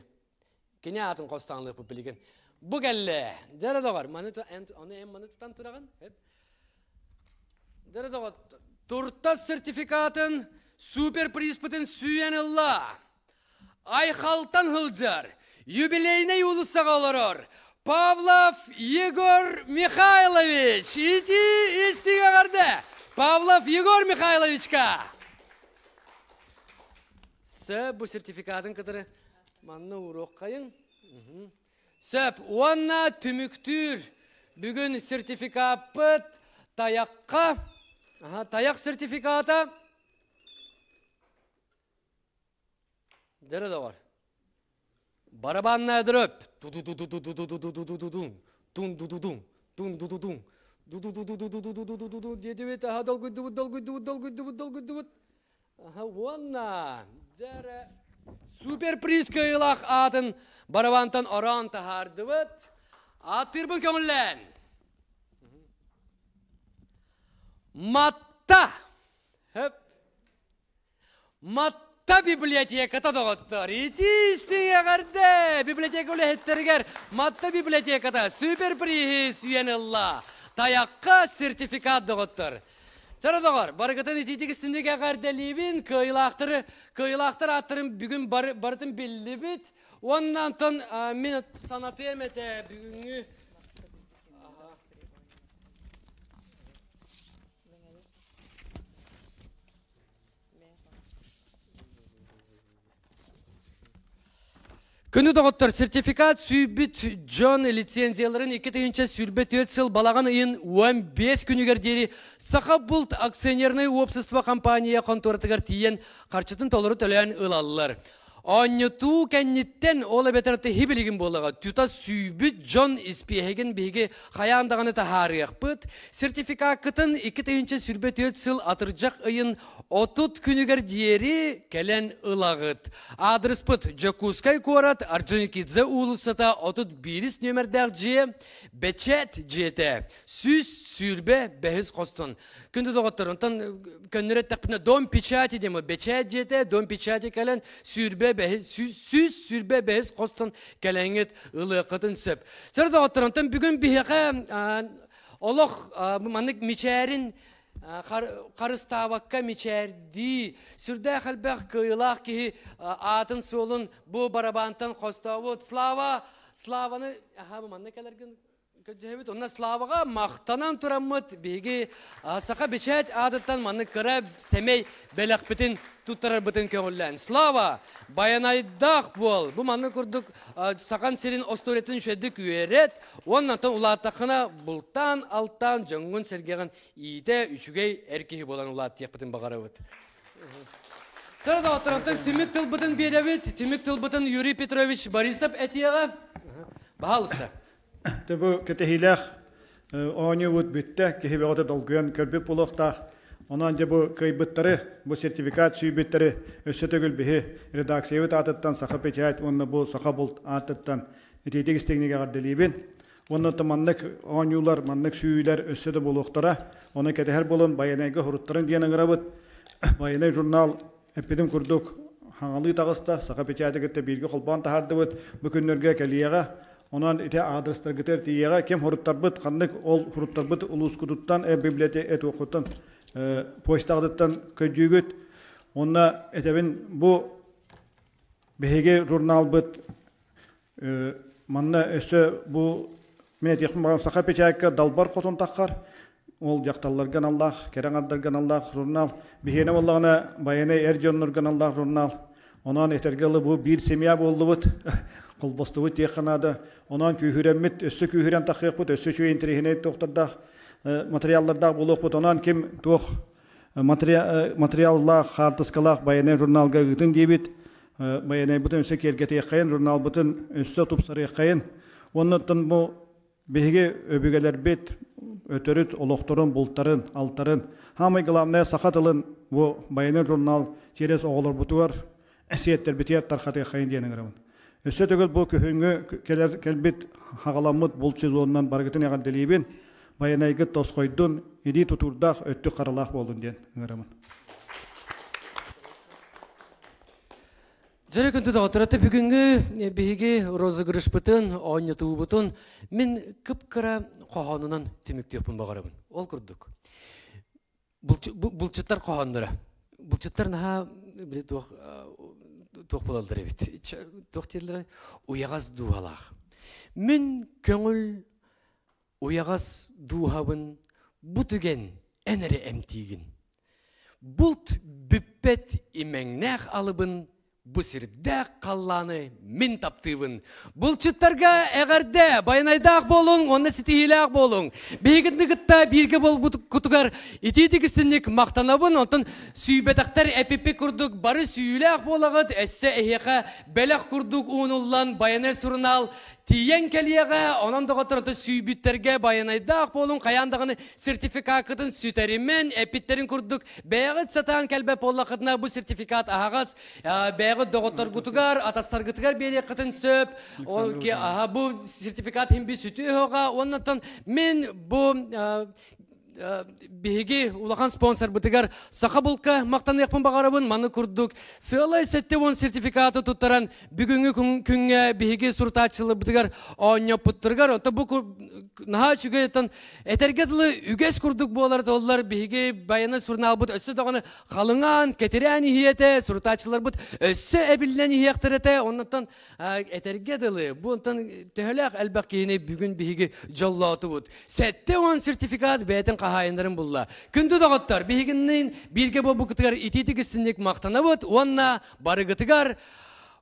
Кини аатын хостаанлыахпыт билигин. Бу кэллэ. Дэрэ доҕор, маны ону эн маны тутан тураҕын. Дэрэ доҕор, туртас сертификатын супер призпытын сүүйэн ылла. Айхалтан сылдьар, юбилейнай уулуссаҕа олорор Павлов Егор Михайлович! Ити истиҥ эҕэрдэ Павлов Егор Михайловичка! Сөп, бу сертификатын кытары манна ууруоххайыҥ. Сөп, уонна түмүктүүр бүгүн сертификаппыт тайахха, тайах сертификата Дөрө доҕор. Барабанная дробь. Ту-ду-ду-ду-ду-ду-ду-ду-ду-дун. Тун-ду-ду-дун. Тун-ду-ду-дун. Ду-ду-ду-ду-ду-ду-ду-ду-ду диэтибит. Аха долгуйдубут, долгуйдубут, долгуйдубут, долгуйдубут. Аха уонна дьэрэ супер приз кыайыылаах аатын барабантан ороон таһаардыбыт. Ааттыырбын көҥүллээн. Матта. Хөп. Матта библиотеката доҕоттор, ити истиҥ эҕэрдэ! Библиотека үлэһиттэригэр Матта библиотеката супер приһи сүүйэн ылла. Тайахха сертификат доҕоттор. Чара доҕор, барыгытын итиитик истинник эҕэрдэлиибин, кыайыылаахтары, кыайыылаахтар ааттарын бүгүн бары, барытын биллибит. Уонна онтон мин санатыам этэ бүгүҥҥү Күнү доҕоттор, сертификат сүүйбүт дьон лицензияларын 2024 сыл балаҕан ыйын 15 күнүгэр диэри Саха булт акционернай уопсаство компания хонтуоратыгар тиийэн харчытын толору төлөөн ылаллар. Оонньотуу кэнниттэн ол эбэтэр тиһи билигин буолаҕа тута сүүйбүт дьон испиэһэгин биһиги хайаан даҕаны таһаарыахпыт. Сертификаккытын 2024 сыл атырдьах ыйын 30 күнүгэр диэри кэлэн ылаҕыт. Аадырыспыт Дьокуускай куорат Орджоникидзе уулуссата 31 нүөмэрдээх дьиэ, Бэчээт дьиэтэ, 125 хостон. Күндү доҕоттор, онтон көннөрү эттэхпинэ, Дом печати диэн бэчээт дьиэтэ, Дом печати кэлэн 125 хостон кэлэҥҥит ылыаххытын сөп. Сэр доҕоттор, онтон бүгүн биһиэхэ олох маннык мичээрин Харыстаабакка мичээрдии, сүрдээх элбэх кыайыылаах киһи аатын суолун бу барабантан хостообут. Слава, Славаны, аха, бу манна кэлэргин көрдөһөбүт. Онно Славаҕа махтанан тураммыт биһиги саха бэчээт аатыттан маннык кыра сэмэй бэлэхпитин туттарарбытын көҥүллээн. Слава, байанайдаах буол! Бу маннык курдук Сахан сирин остуоруйатын үчүгэйдик үөрэт, уонна улааттаххына бултаан, алтаан дьоҥҥун сэргэҕин иитэ үчүгэй эр киһи буолан улааттыахпытын баҕарабыт. Сара доҕотторонтон түмүк тылбытын биэрэбит. Түмүк тылбытын Юрий Петрович Борисов этиэҕэ. Баһаалыста. Бу кэтэһиилээх оонньуубут бүттэ. Киһи бөҕөтө долгуйан көрбүт буолуохтаах. Онон дьэ бу кыайбыттары, бу сертификат сүүйбүттэри өссө төгүл биһи редакциябыт аатыттан Саха печать уонна бу Саха булт аатыттан итиитик истиҥник эҕэрдэлиибин. Уонна маннык оонньуулар, маннык сүүйүүлэр өссө да буолуохтара. Ону кэтэһэр буолан Байанайга хоруттарын диэн ыҥырабыт. Байанай журнал эппитим курдук хаҥалыы таҕыста, Саха печати кытта бииргэ холбоон таһаардыбыт. Бу күннэргэ кэлиэҕэ. Онон ити аадырыстаргытыгар тиийиэҕэ. Ким хоруттарбыт, ханнык ол хоруттарбыт улуускутуттан, библиотека этуоххуттан, почтаҕытыттан көрдүүгүт. Онно этэбин бу биһиги журналбыт Манна өссө бу мин этиэхпин баҕарам саха печатка далбар хотун таххар ол дьахталларга аналлаах, кэрэ аҥардарга аналлаах журнал. Биһиэнэ буоллаҕына байанай эр дьоннорго аналлаах журнал. Онон этэргэ дылы бу биир семья буоллубут, холбостубут диэххэ наада. Онон күүһүрэммит, өссө күүһүрэн таххыахпыт, өссө үчүгэй интэриэһинэй туохтардаах материаллардаах буолуохпут. Онон ким туох материаллаах, хаартыскалаах байанай журналга ыытын диэбит. Байанайбытын өссө киэргэтиэххэйин, журналбытын өссө тупсарыаххайын. Оннуттан бу биһиги өбүгэлэрбит өтөрүт олохторун, бултарын, алтарын, самое главное саха тылын бу байанай журнал через оҕолорбутугар сиэттэрбитигэр тархатыаххайын диэн ыҥырабын. Өссө төгүл бу күһүҥҥү кэлэр кэлбит хаҕаламмыт булт сезонунан барыгытын эҕэрдэлиибин. Байанайгыт тосхойдун, илии тутуурдаах, өттүк харалаах буоллун диэн ыҥырабын. Дьөрү күн доҕотторото бүгүҥҥү биһиги розыгрышпытын, оонньотуубутун мин кып-кыра хоһоонунан түмүктүөхпүн баҕарабын. Ол курдук. Булчуттар хоһоонноро. Булчуттар наһаа били туох туох буолаллар эбит. Туох дииллэрэ уйаҕас дууһалаах. Мин көҥүл уйаҕас дууһабын бу түгэн эн эрэ эмтиигин. Булт бүппэт имэҥнээх алыбын бу сирдээх халлааны мин таптыыбын. Булчуттарга эҕэрдэ, байанайдаах буолуҥ уонна ситиһиилээх буолуҥ. Биһигитини кытта бииргэ буолбуккутугар итиитик истинник махтанабын. Онтон сүүбэтэхтэр эпиппи курдук бары сүүлээх буолаҕыт. Өссө эһиэхэ бэлэх курдук уунуллан Байанай сурунаал тиийэн кэлиэҕэ, онон доҕоттор сүүйбүттэргэ байанайдаах буолуҥ, хайаан даҕаны сертификаккытын сүтэримэн, эппиттэрин курдук бэйэҕит сатаан кэлбэт буоллаххытына бу сертификат аһаҕас, бэйэҕит доҕотторгутугар, атастаргытыгар биэриэххитин сөп. Ол бу сертификат иһин би сүтүөҕэ, оннуттан мин бу биһиги улахан спонсорбытыгар Саха булка махтаныахпын баҕарабын. Маны курдук сыалай 70 сертификаты туттаран бүгүҥҥү күҥҥэ биһиги сурутааччыларбытыгар оонньоппуттарыгар онто бу наһаа үчүгэй этэргэ дылы үгэс курдук буолар толлар биһиги байанай сурунаалбыт өссө даҕаны халыҥаан кэтирээн иһиэтэ сурутааччыларбыт өссө эбиллэн иһиэхтэрэтэ оннуттан этэргэ дылы, бу онтон төһөлөөх элбэх киһини бүгүн биһиги дьоллоотубут. 70 сертификат бэйэтин хаһаайыннарын булла. Күндү доҕоттор, биһигинниин бииргэ буолбуккутугар итиитик истинник махтанабыт уонна барыгытыгар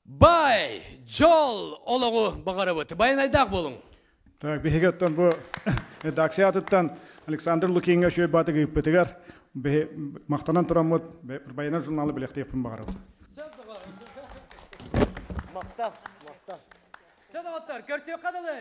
бай, дьол олоҕу баҕарабыт. Байанайдаах буолуҥ. Так, биһиги оттон бу редакция атыттан Александр Лукиҥҥа үчүгэй баатык ыыппытыгар махтанан тураммыт Байанай журналы билэхтиэхпин баҕарабын. Махтал, махтал. Чэ, доҕоттор, көрсүөххэ дылы!